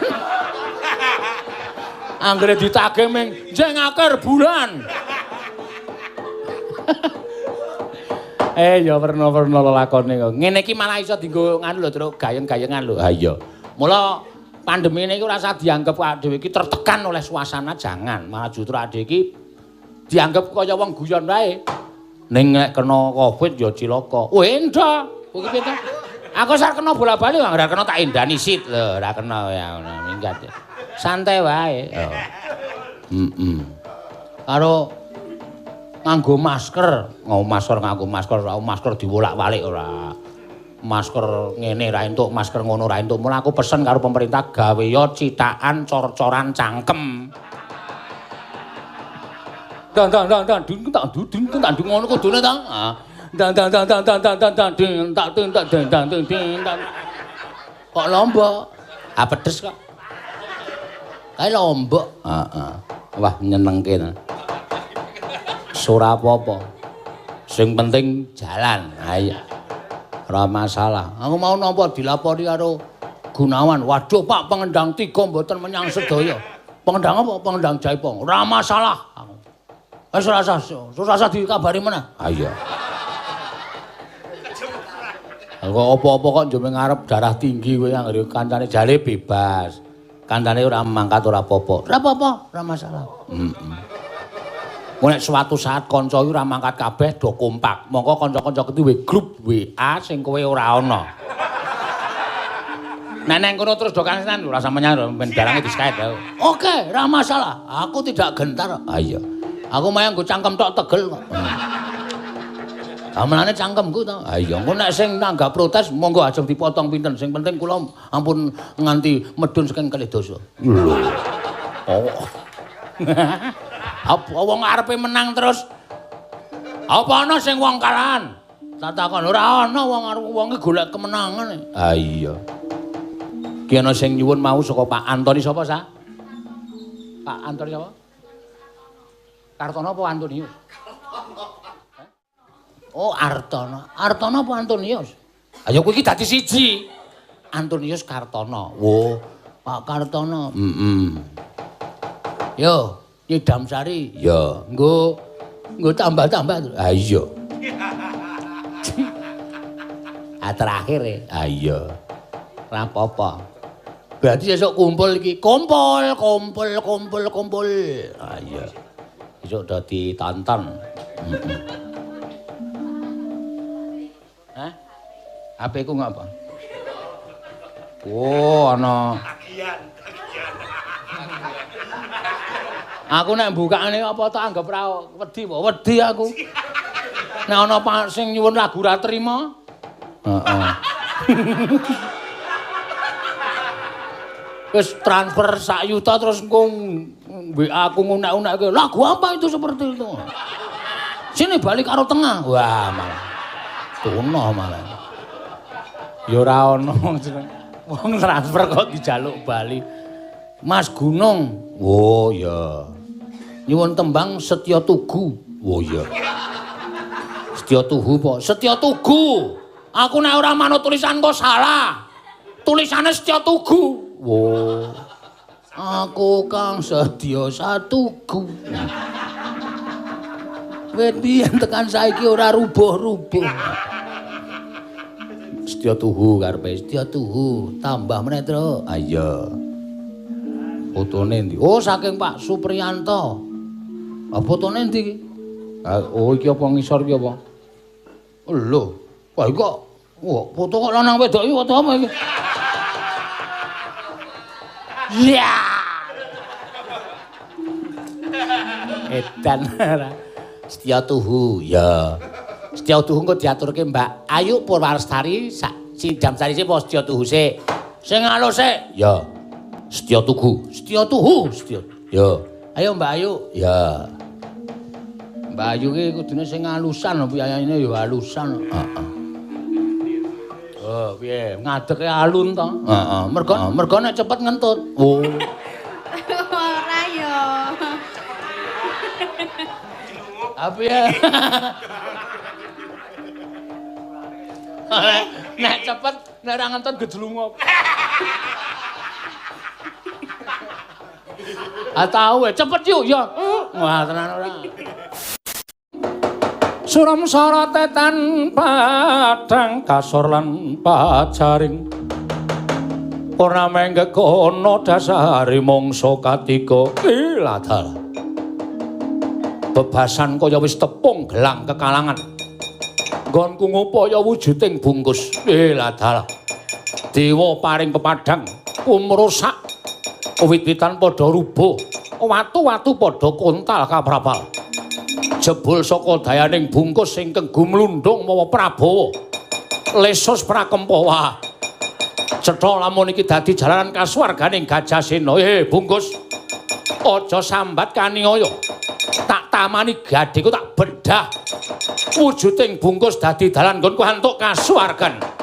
Anggere ditagih ming jeng akhir bulan. Eh ya werna-werna lelakone kok. Ngene iki malah iso dienggo nganu lho, Truk, gayeng-gayengan lho. Ha iya. Mula pandemi ini ora usah dianggep dhewe iki tertekan oleh suasana, jangan. Malah justru dhewe iki dianggep kaya wong guyon wae. Ning nek kena Covid ya cilaka. Wah, endah. Kowe iki piye? Aku sak kena bola-bali ora kena tak endani sit lho, ora kena ya ngono minggat. Santai wae. Heeh. Karo nganggo masker, nganggo masker, masker diwolak-walik ora. Masker ngene ra entuk, masker ngono ra entuk. Mula aku pesen karo pemerintah gawe ya cithakan cor-coran cangkem. Dan dan dan dan ding tak ding tak ding ngono kudune ta. Dan dan dan dan dan dan dan dan ding tak ding tak ding dang ding ding tak. Kok lombok? Ah pedes kok. Kae lombok. Heeh. Wah nyenengke. Ora apa-apa. Sing penting jalan. Ha iya. Ora masalah. Aku mau nampa dilapori karo Gunawan. Waduh Pak, pengendang 3 mboten menyang sedaya. Pengendang apa? Pengendang Jaipong. Ora masalah. Wis ora usah, ora usah dikabari meneh. Ha iya. Kok apa-apa kok njume ngarep darah tinggi kowe anggere kancane jale bebas. Kancane ora mangkat ora apa-apa. Ora apa-apa, ora masalah. Heeh. Nek suatu saat kanca iki ora mangkat kabeh do kompak. Mongko kanca-kanca duwe grup WA sing kowe ora ana. Nek nang kono terus do kansenan ora usah menyang ben dalange diskait. Oke, ora masalah. Aku tidak gentar. Ha iya. Aku mayang nggo cangkem tok tegel kok. Gamelane cangkemku to. Ha iya, engko nek sing nanggap protes monggo ajeng dipotong pinten. Sing penting kula ampun nganti medun saking kalih dasa. Lho. Oh. Apa wong arepe menang terus? Apa ana sing wong kalahan? Tak takon ora ana wong arep wonge golek kemenangan. Ha iya. Ki ana sing nyuwun mau saka Pak Antoni sapa sa? Pak Antoni sapa? Kartono apa Antonius? Oh, Artono. Artono apa Antonius? Ayo kowe iki dadi siji. Antonius Kartono. Wo, Pak Kartono. Heeh. Yo, nyidam sari. Ya, nggo nggo tambah-tambah. Ha iya. Ah terakhir e. Ha iya. Ora apa-apa. Berarti esuk kumpul iki. Kumpul, kumpul, kumpul, kumpul. Ha iya. Esuk do ditonton. Heeh. Hah? HP ku ngapa? Oh, ana tagihan, tagihan. Aku nek mbukane apa tak anggap ra wedi apa? Wedi aku. Nek ana sing nyuwun lagu ra trima. Heeh. Wis transfer sak yuta terus engko WA aku ngunek-unekke. Lagu apa itu seperti itu? Sini balik karo tengah. Wah, malah. Tuno malah. Ya ora ono wong transfer kok dijaluk bali. Mas Gunung. Oh ya. Nyuwun tembang Setya Tugu. Oh iya. Setya Tugu po. Setya Tugu. Aku nek ora manut tulisan kok salah. Tulisane Setya Tugu. Oh. Aku kang sedya satugu. Wit biyen tekan saiki ora rubuh-rubuh. Setya Tuhu karepe Setya Tuhu tambah meneh, Tru. Ah iya. Fotone endi? Oh, saking Pak Supriyanto. Ah fotone endi iki? Oh iki apa ngisor iki apa? Lho, wah iki kok wah foto kok lanang wedok iki foto apa iki? Ya. Edan ora. Setya Tuhu, ya. Setya Tuhu engko diaturke Mbak Ayu Purwalestari sak jam sari sik apa Setya Tuhu sik? Sing alus sik. Ya. Setya Tugu, Setya Tuhu, Setya. Ya. Ayo Mbak Ayu. Ya. Mbak Ayu ki kudune sing alusan piyayane ya alusan. Heeh. Oh, piye? Ngadeke alun to? Heeh. Mergo nek cepet ngentut. Oh. Ora ya. Ah piye? Nek cepet nek ora ngentut gejlungup. Ah tau cepet yuk ya. Wah tenan ora. Suram sorote tan padhang kasor lan pajaring. Purnama nggekono dasare mangsa katiga iladal. Bebasan kaya wis tepung gelang kekalangan. Nggonku ngupaya wujuding bungkus iladal. Dewa paring pepadhang kumrusak. Wit-witan padha rubuh, watu-watu padha kontal kaprapal. Jebul saka dayaning bungkus ingkang gumlundung mawa Prabawa. Lesus prakempa wah. Cetha lamun iki dadi jalaran kasuwarganing Gajahsena. Bungkus. Aja sambat kaniaya. Tak tamani gadhiku tak bedah. Wujuding bungkus dadi dalan nggonku antuk kasuwargan.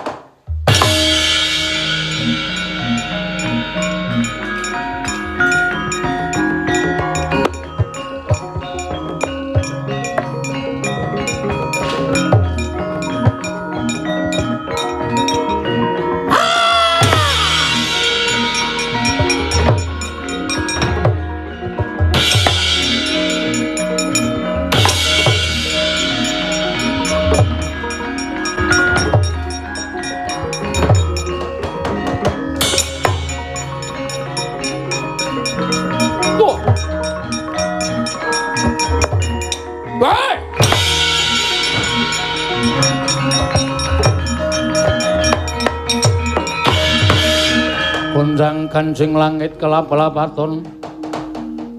Gonjang ganjing langit kelap-lapaton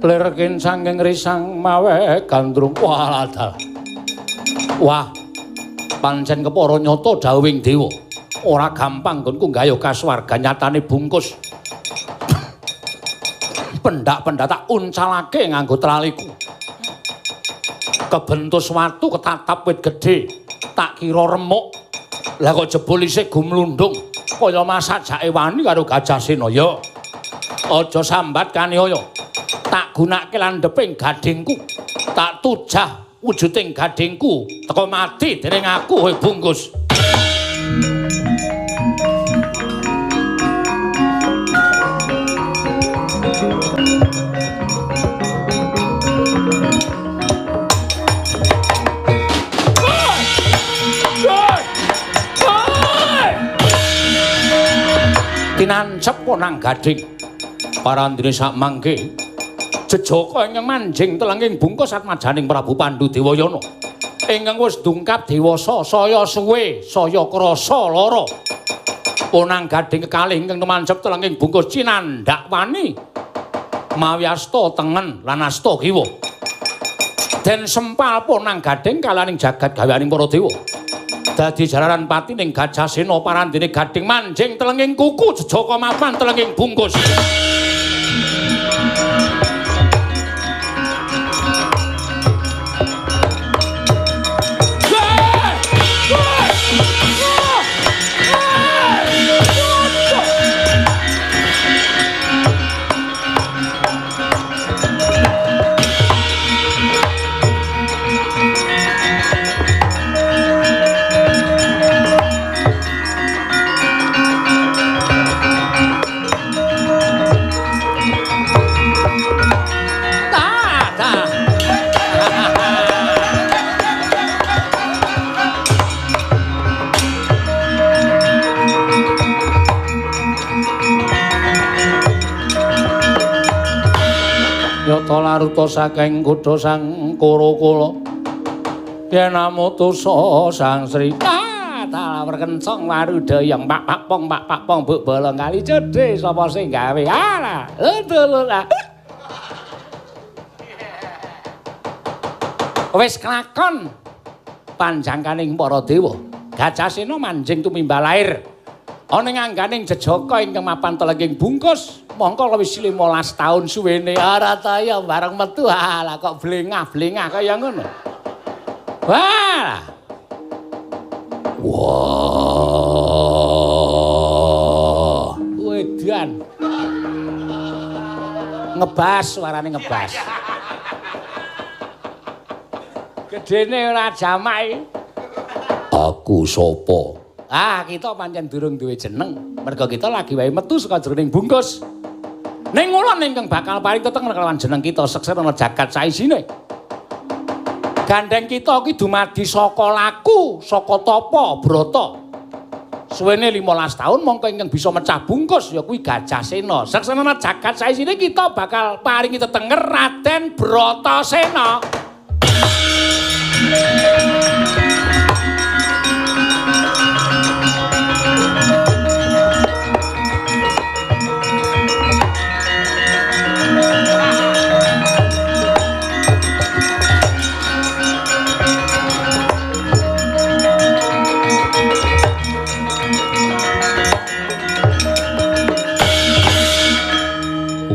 lir kincanging risang mawe gandrung waladal. Wah, pancen kepara nyata dawuhing dewa. Ora gampang nggonku nggayuh kasuwargan nyatane bungkus. Pendak-pendak tak uncalake nganggo traliku. Kebentus watu ketatap wit gedhe, tak kira remuk. Lah kok jebul isih gumlundung. Kaya masajake wani karo Gajahsena ya. Aja sambat kaniaya. Tak gunake landheping gadhingku. Tak tujah wujuding gadhingku teka mati dening aku kowe bungkus. Tinancep nang gadhing parandene sak mangke jejaka ingkang manjing telenging bungkus atmajaning Prabu Pandhu Dewayana ingkang wis dungkap dewasa saya suwe saya krasa lara. Ponang gadhing kekalih ingkang tumancep telenging bungkus cinandhak wani Mawi asta tengen lan asta kiwa. Den sempal ponang gading kalaning jagat gaweaning para dewa. Dadi jalaran pati ning Gajah Sena parandene gading manjing telenging kuku jejaka mapan telenging bungkus. Yata laruta saking kutha sang Kura-kula yen amutusa sang Sri talawer kencong warudayang pak pak pong pak pak pong buk bolong kali cedhe sapa sing gawe alah lho wis kelakon panjangkaning para dewa. Gajah Sena manjing tumimbal lair ana ing angganing jejaka ingkang mapan telenging bungkus. Mongko wis 15 taun suwene ora ta ya bareng metu alah kok blengah-blengah kaya ngono. Wah. Wah. Wedan. Ngebas suarane ngebas. Gedene ora jamak iki. Aku sapa? Ah, kita pancen durung duwe jeneng. Merga kita lagi wae metu saka jroning bungkus. Ning ngulon ingkang bakal paring tetenger kelawan jeneng kita seksana jagat saisine. Gandeng kita iki dumadi saka laku, saka tapa, brata. Suwene 15 taun mongko ingkang bisa mecah bungkus ya kuwi Gajah Sena. Seksana jagat saisine kita bakal paringi tetenger Raden Bratasena.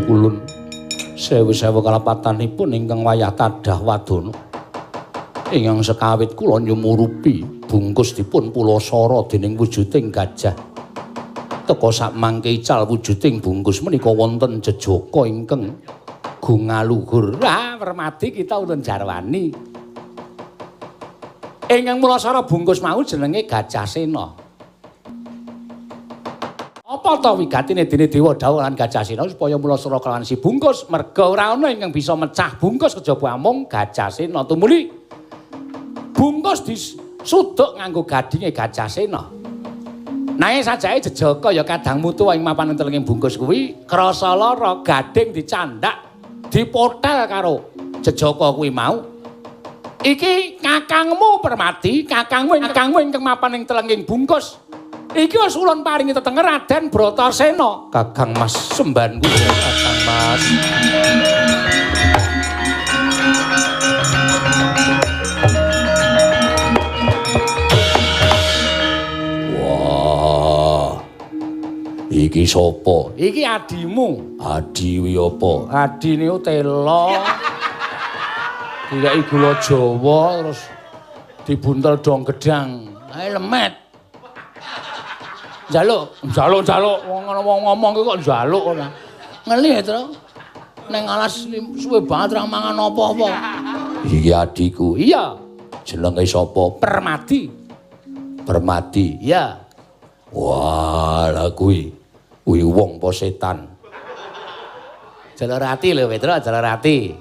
Kulun sewu-sewu kalapatanipun ingkang wayah tadah wadana ingkang sekawit kula nyumurupi bungkus dipun pulasara dening wujuding gajah teka sakmangke ical wujuding bungkus menika wonten jejaka ingkang gungaluhur. Ah permadi kita ulun jarwani ingkang pulasara bungkus mau jenenge Gajah Sena. Apa ta wigatine dene dewa dhawuh lan Gajah Sena supaya mulasara kelawan si bungkus merga ora ana ingkang bisa mecah bungkus kejaba amung Gajah Sena. Tumuli bungkus disuduk nganggo gadinge Gajah Sena. Nanging sajake jejaka ya kadang mutu ing mapan telenging bungkus kuwi krasa lara gading dicandak dipotel karo jejaka kuwi mau. Iki kakangmu Permadi, kakangmu ingkang mapan ing telenging bungkus. Iki wis ulun paringi tetenger Raden Bratasena. Kakang Mas sembahan kula, Kakang Mas. Wah. Iki sapa? Iki adimu. Adi wi apa? Adi niku telo. Dikai gula Jawa terus dibuntel dong gedang. Ae lemet. Njaluk, njaluk, njaluk. Wong ngomong ki kok njaluk ora. Ngeli to. Neng alas suwe banget ra mangan apa-apa. Iki adikku. Iya. Jenenge sapa? Permadi. Permadi. Iya. Wah, lha kuwi. Kuwi wong apa setan? Jalarati lho, Petro, Jalarati.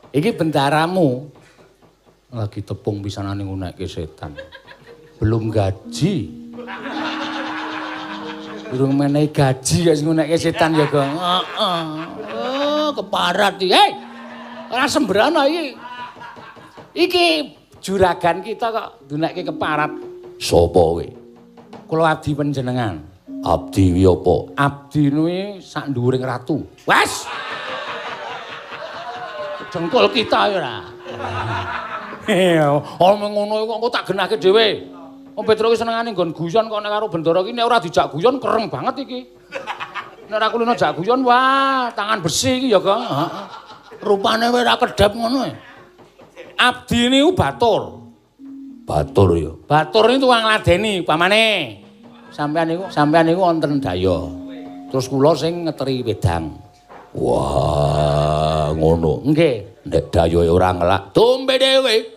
Iki bendaramu. Lagi tepung pisanane ngunekke setan. Belum gaji. Durung menehi gaji kok sing ngunekke setan ya, Gong. Heeh. Oh, keparat iki. Hei. Ora sembrono iki. Iki juragan kita kok dunekke keparat. Sapa kowe? Kula abdi panjenengan. Abdi wi apa? Abdi nuwi sak nduwuring ratu. Wes. Kedengkul kita ya ora. Omong ngono kok engko tak genahke dhewe. Wong Petruk iki senengane nggon guyon kok nek karo Bendara iki nek ora dijak guyon kereng banget iki. Nek ora kulino jak guyon wah tangan besi iki ya, Kang. Heeh. Rupane wae ora kedhep ngono. Abdi niku batur. Batur ya. Batur niku tukang ngladeni pamane. Sampeyan niku wonten daya. Terus kula sing ngeteri wedang. Wah, ngono. Nggih. Nek dayoe ora ngelak, dombe dhewe.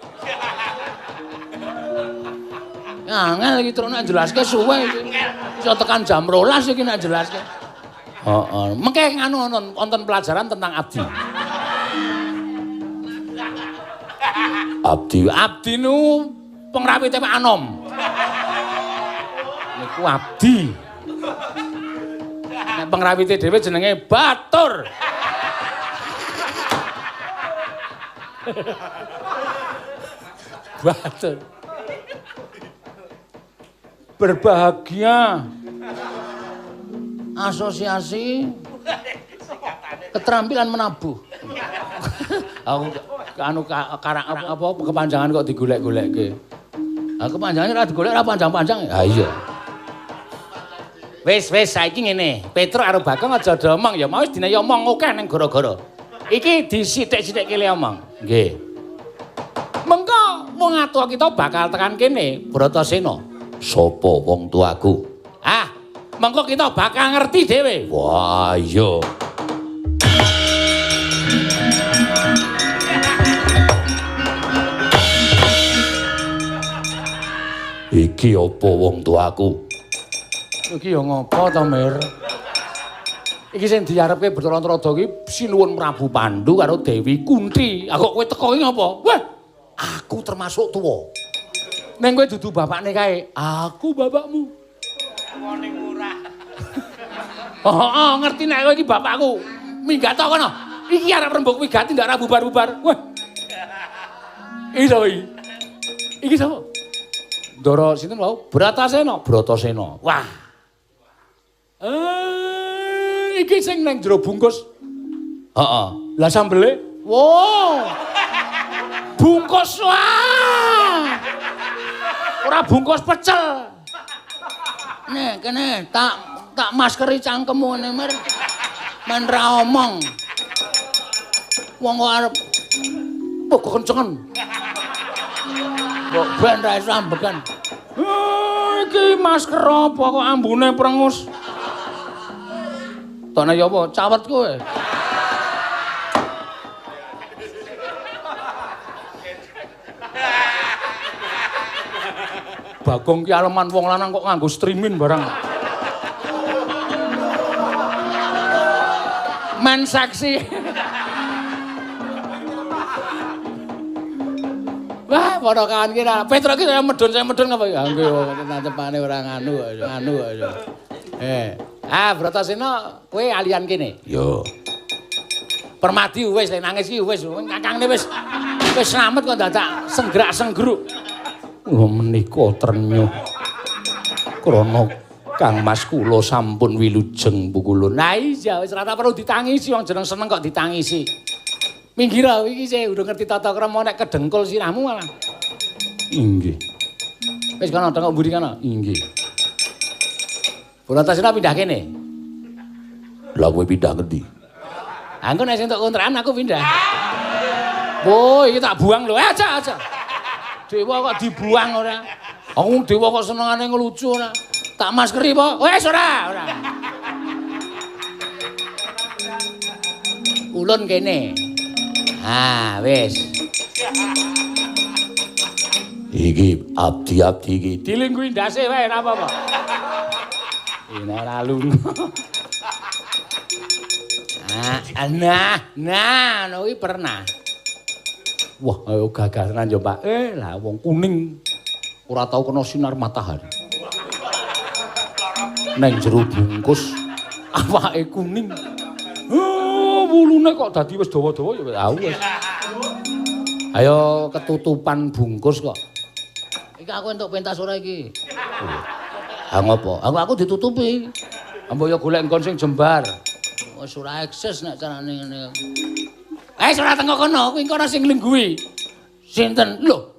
Angel iki terus nek jelaske suwe iki. Iso tekan jam 12 iki nek jelaske. Heeh. Mengke nganu wonten pelajaran tentang abdi. Abdi nu pengrawite Pak Anom. Niku abdi. Nek pengrawite dhewe jenenge Batur. Batur. Berbahagia. Asosiasi keterampilan menabuh. Aku anu karang apa kepanjangan kok digolek-golekke. Ah kepanjangan ora digolek ora panjang-panjang. Ha iya. Wis wis saiki ngene, Petruk karo Bagong aja do omong ya mau wis dinayi omong akeh ning gara-gara. Iki disithik-sithikke le omong. Nggih. Mengko wong atua kita bakal tekan kene, Bratasena. Sopo wong tuaku? Ah, mengko kita bakal ngerti dhewe. Wah, iya. Iki apa wong tuaku? Iki ya ngopo to, Mir? Iki sing diarepke Bathara Narada iki Sinuwun Prabu Pandu karo Dewi Kunti. Ah kok kowe teko iki ngopo? Wah, aku termasuk tuwa. Ning kowe dudu bapakne kae. Aku bapakmu. Wone murah. Heeh, ngerti nek kowe iki bapakku. Minggat to kono. Iki arep rembug wigati ndak ora bubar-bubar. Wah. Iki sapa iki? Iki sapa? Ndara sinten wau? Bratasena, Bratasena. Wah. Iki sing nang jero bungkus. Heeh. Lah sambele? Wow. Bungkus wah. Ora bungkus pecel. Nek kene tak maskeri cangkemmu ngene Mir. Men ra omong. Wong kok arep kekencengen. Mbok ben ra iso ambekan. Iki masker apa kok ambune prengus. Tokne ya apa? Cawet kowe. Bagong ki aleman wong lanang kok nganggo streaming barang. Men seksi. Wah, padha kawan ki ra. Petruk ki saya medun apa ya? Nggih, tancapane ora nganu kok, nganu kok. Ah, Bratasena, kowe alian kene. Yo. Permadi wis lek nangis ki wis, kakangne wis wis slamet kok dadak senggerak-senggruk. Kula menika trenyuh krana Kang Mas kula sampun wilujeng pukulun. Lah iya wis ora perlu ditangisi wong jeneng seneng kok ditangisi. Minggir iki sih urung ngerti tata krama nek kedengkul sirahmu malah. Inggih. Wis kono tengok mburi kono. Inggih. Bratasena pindah kene. Lah kowe pindah ngendi? Engko nek sing entuk kontrakan aku pindah. Wo, iki tak buang lho. Aja aja. Dewa kok dibuang ora? Wong dewa kok senengane ngelucu ora? Tak maskeri apa? Wes ora, ora. Ulun kene. Ah, wis. Iki abdi-abdi iki dilingguhi ndase wae ora apa-apa. Ini ora lunga. Ah, nah, ngono kuwi pernah. Wah, ayo gagah tenan yo, Pak. Lah wong kuning ora tau kena sinar matahari. Neng jero bungkus awake kuning. Wulune kok dadi wis dawa-dawa ya wis. Ayo ketutupan bungkus kok. Iki aku entuk pentas ora iki? Ha ngopo? Aku ditutupi. Mbok yo golek nggon sing jembar. Wis ora eksis nek carane ngene. Ora tengok kono, kuwi kono sing lungguhi. Sinten? Lho.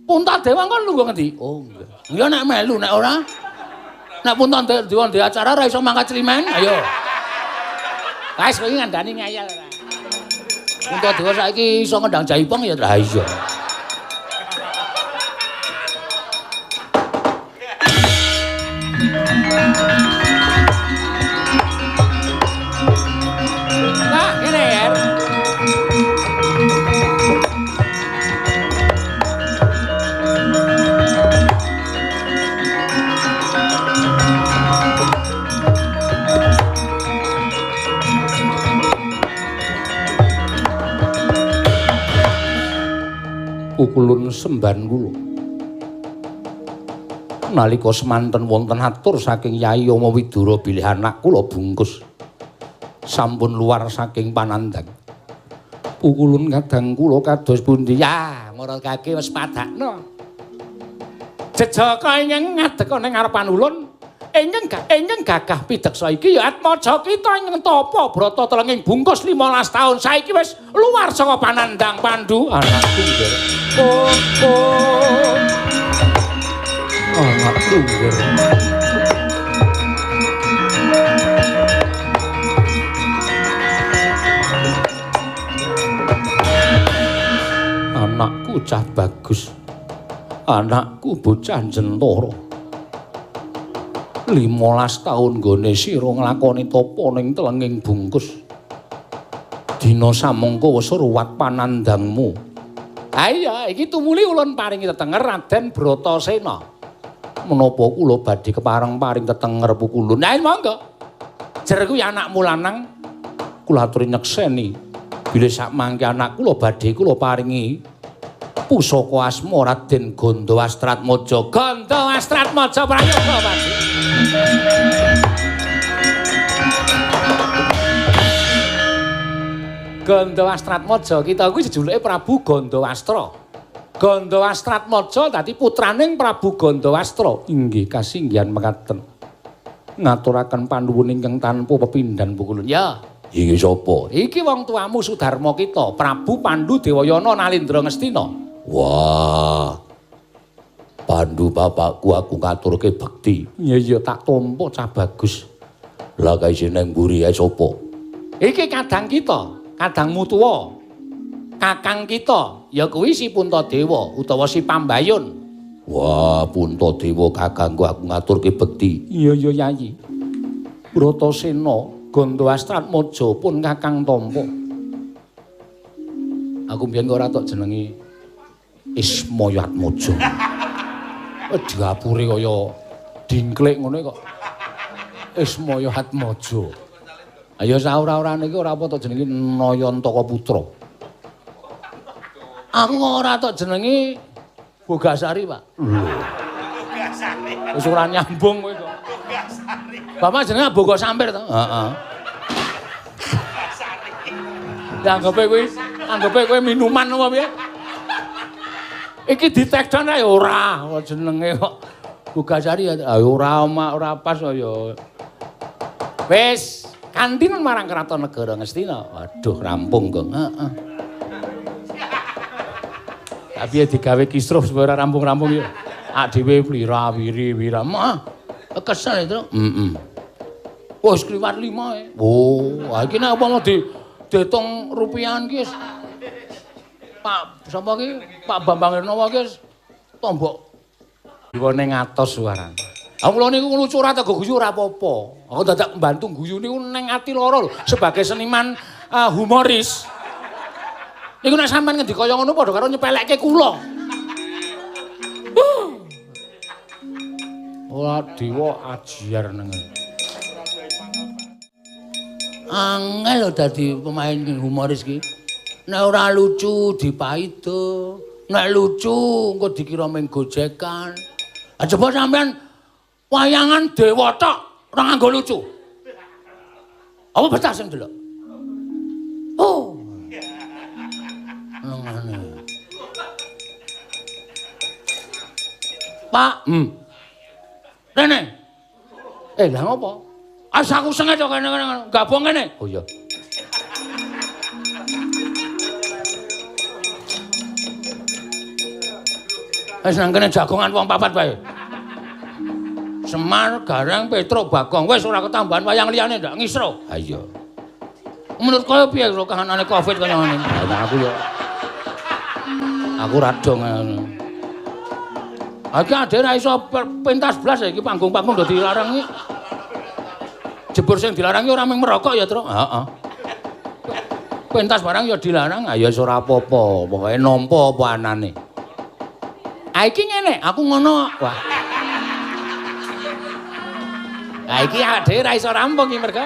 Puntadewa kok lungguh ngendi? Oh, nggih. Ya nek melu nek ora. Nek Puntadewa ndek acara ora iso mangkat climen, ayo. Wis kowe ngandani ngayal ora. Puntadewa saiki iso ngendang jaipong ya ta iya. Nah, ngene ya. Pukulun semban kula. Nalika semanten wonten atur saking Yai Yama Widura bilih anak kula bungkus sampun luar saking panandhang. Pukulun kadang kula kados pundi? Ya, maragake wis padakno. Jejaka ingkang ngadeg ana ing ngarepan ulun ingkang gagah pideksa iki ya Atmaja kita ingkang tapa brata telenging bungkus 15 taun saiki wis luar saka panandhang Pandu anakku nggih. Oh, oh. Anakku nggih. Anakku cah bagus. Anakku bocah jentara. 15 taun nggone sira nglakoni tapa ning telenging bungkus. Dina samangka wis ruwat panandhangmu. Ha iya, iki tumuli ulun paringi tetenger Raden Bratasena. Menapa kula badhe kepareng paring tetenger pukulun? Nah, monggo. Jer kuwi anakmu lanang kula aturi nyekseni. Bilih sakmangke anak kula badhe kula paringi pusaka asma Raden Gandawastratmaja. Gandawastratmaja prayoga, Pak. Gandawastratmaja kita kuwi jejuluke Prabu Gandawastra. Gandawastratmaja dadi putraning Prabu Gandawastra. Inggih kasinggihan mekaten. Ngaturaken panuwun ingkang tanpa pepindhan pukulun. Ya, iki sapa? Iki wong tuamu Sudarma kita, Prabu Pandu Dewayana Nalindra Ngastina. Wah. Pandu bapakku aku ngaturke bekti. Iya iya tak tampa cah bagus. Lah kae sing nang mburi ae sapa? Iki kadang kita, kadangmu tuwa. Kakang kita ya kuwi si Puntadewa utawa si Pambayun. Wah, Puntadewa kakangku aku ngaturke bekti. Iya iya Yayi. Bratasena Gandawastratmaja pun kakang tampa. Aku mbiyen kok ora tok jenengi Ismayatmaja. Diapure kaya dingklik ngono kok. Ismayatmaja. Ayo saora-orane iki ora apa tok jenengi Nayantaka Putra. Aku kok ora tok jenengi Bogasari, Pak. Lho. Bogasari. Wis ora nyambung kowe kok. Bogasari. Bapak jenenge Bogo Sampir to? Heeh. Bogasari. Ya anggape kowe minuman apa piye? Iki di-take down ae ora, jenenge kok Bogasari ya ora ora pas ya. Wis, kanthi marang Kraton Negara Ngastina. Waduh, rampung, Gong. Heeh. Tapi ya digawe kisruh supaya ora rampung-rampung ya. Ak dhewe wira wiri wira. Mah, kesel itu. Heeh. Wis kliwat 5 e. Oh, iki nek apa mau diitung rupiahan ki wis. Pak sapa ki? Pak Bambang Hernowo ki wis tombok diwone ngatos suarane. Aku kula niku lucu ora tego guyu ora apa-apa. Aku dadak mbantu guyu niku ning ati lara lho sebagai seniman humoris. Niku nek sampean ngendika kaya ngono padha karo nyepelekke kula. Ora dewa ajiar nang. Angel lho dadi pemain humoris ki. Nek ora lucu dipaido, nek lucu engko dikira mung gojekan. Ah coba sampean wayangan dewa tok ora nganggo lucu. Apa betah sing delok? Oh. Nengane. Pak, Rene. Lah ngopo? Asa aku sengaja kene-kene gabung kene. Oh iya. Wis nang kene jagongan wong papat wae. Semar, Gareng, Petruk, Bagong wis ora ketambahan wayang liyane ndak ngisro. Ha iya. Menurut kowe piye karo kahanane Covid kaya ngene? Lah aku ya aku ra dong ngono. Iki ade ra iso pentas blas iki panggung-panggung do dilarang iki. Jebur sing dilarang ora mung merokok ya, Truk. Heeh. Pentas barang ya dilarang, ha ya ora apa-apa, pokoke nampa apa anane. Ha iki ngene, aku ngono. Wah. Ha iki ade ra iso rampung iki mergo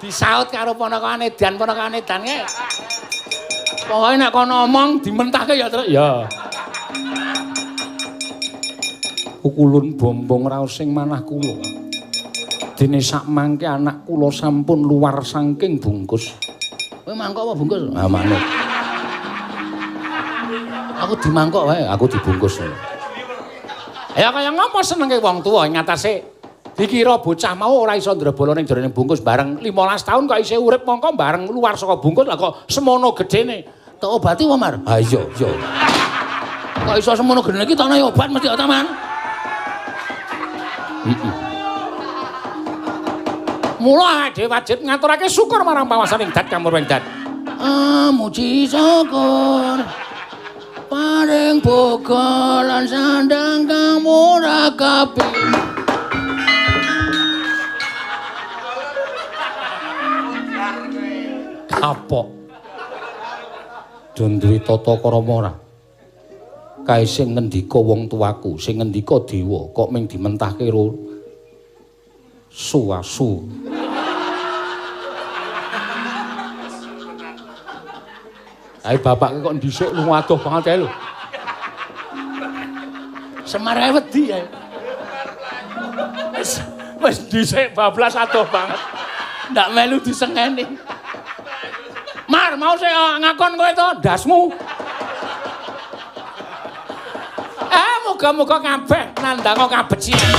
disaut karo ponakane edan kae. Pokoke nek kono omong dimentahke ya, Truk. Ya. Pukulun bombong raos sing manah kula. Dene sak mangke anak kula sampun luar saking bungkus. Kowe mangkok apa bungkus? Ah manut. Aku dimangkok wae, aku dibungkus. Ya kaya ngopo senenge wong tuwa ing atase dikira bocah mau ora iso ndrebala ning jerone bungkus bareng 15 tahun kok isih urip mongko bareng luar saka bungkus lah kok semono gedene. Tak obati apa, Mar? Ha iya, iya. Kok iso semono gedene iki tak ana obat mesti ta, Man? Heeh. Mula dhewe wajib ngaturake syukur marang panguwasaning dat kamurwing dat. Muji syukur paring boga lan sandang kang murah kabeh. Kapok. Don duwe tata krama ora? Kae sing ngendika wong tuaku, sing ngendika dewa kok ming dimentahke ro suasu. Ae bapake kok dhisik lunga adoh banget kae lho. Semar ae wedi ae. Wis dhisik bablas adoh banget. Ndak melu disengeni. Mar, mau sik ngakon kowe to ndasmu. Muga-muga kabeh nandanga kabecikan.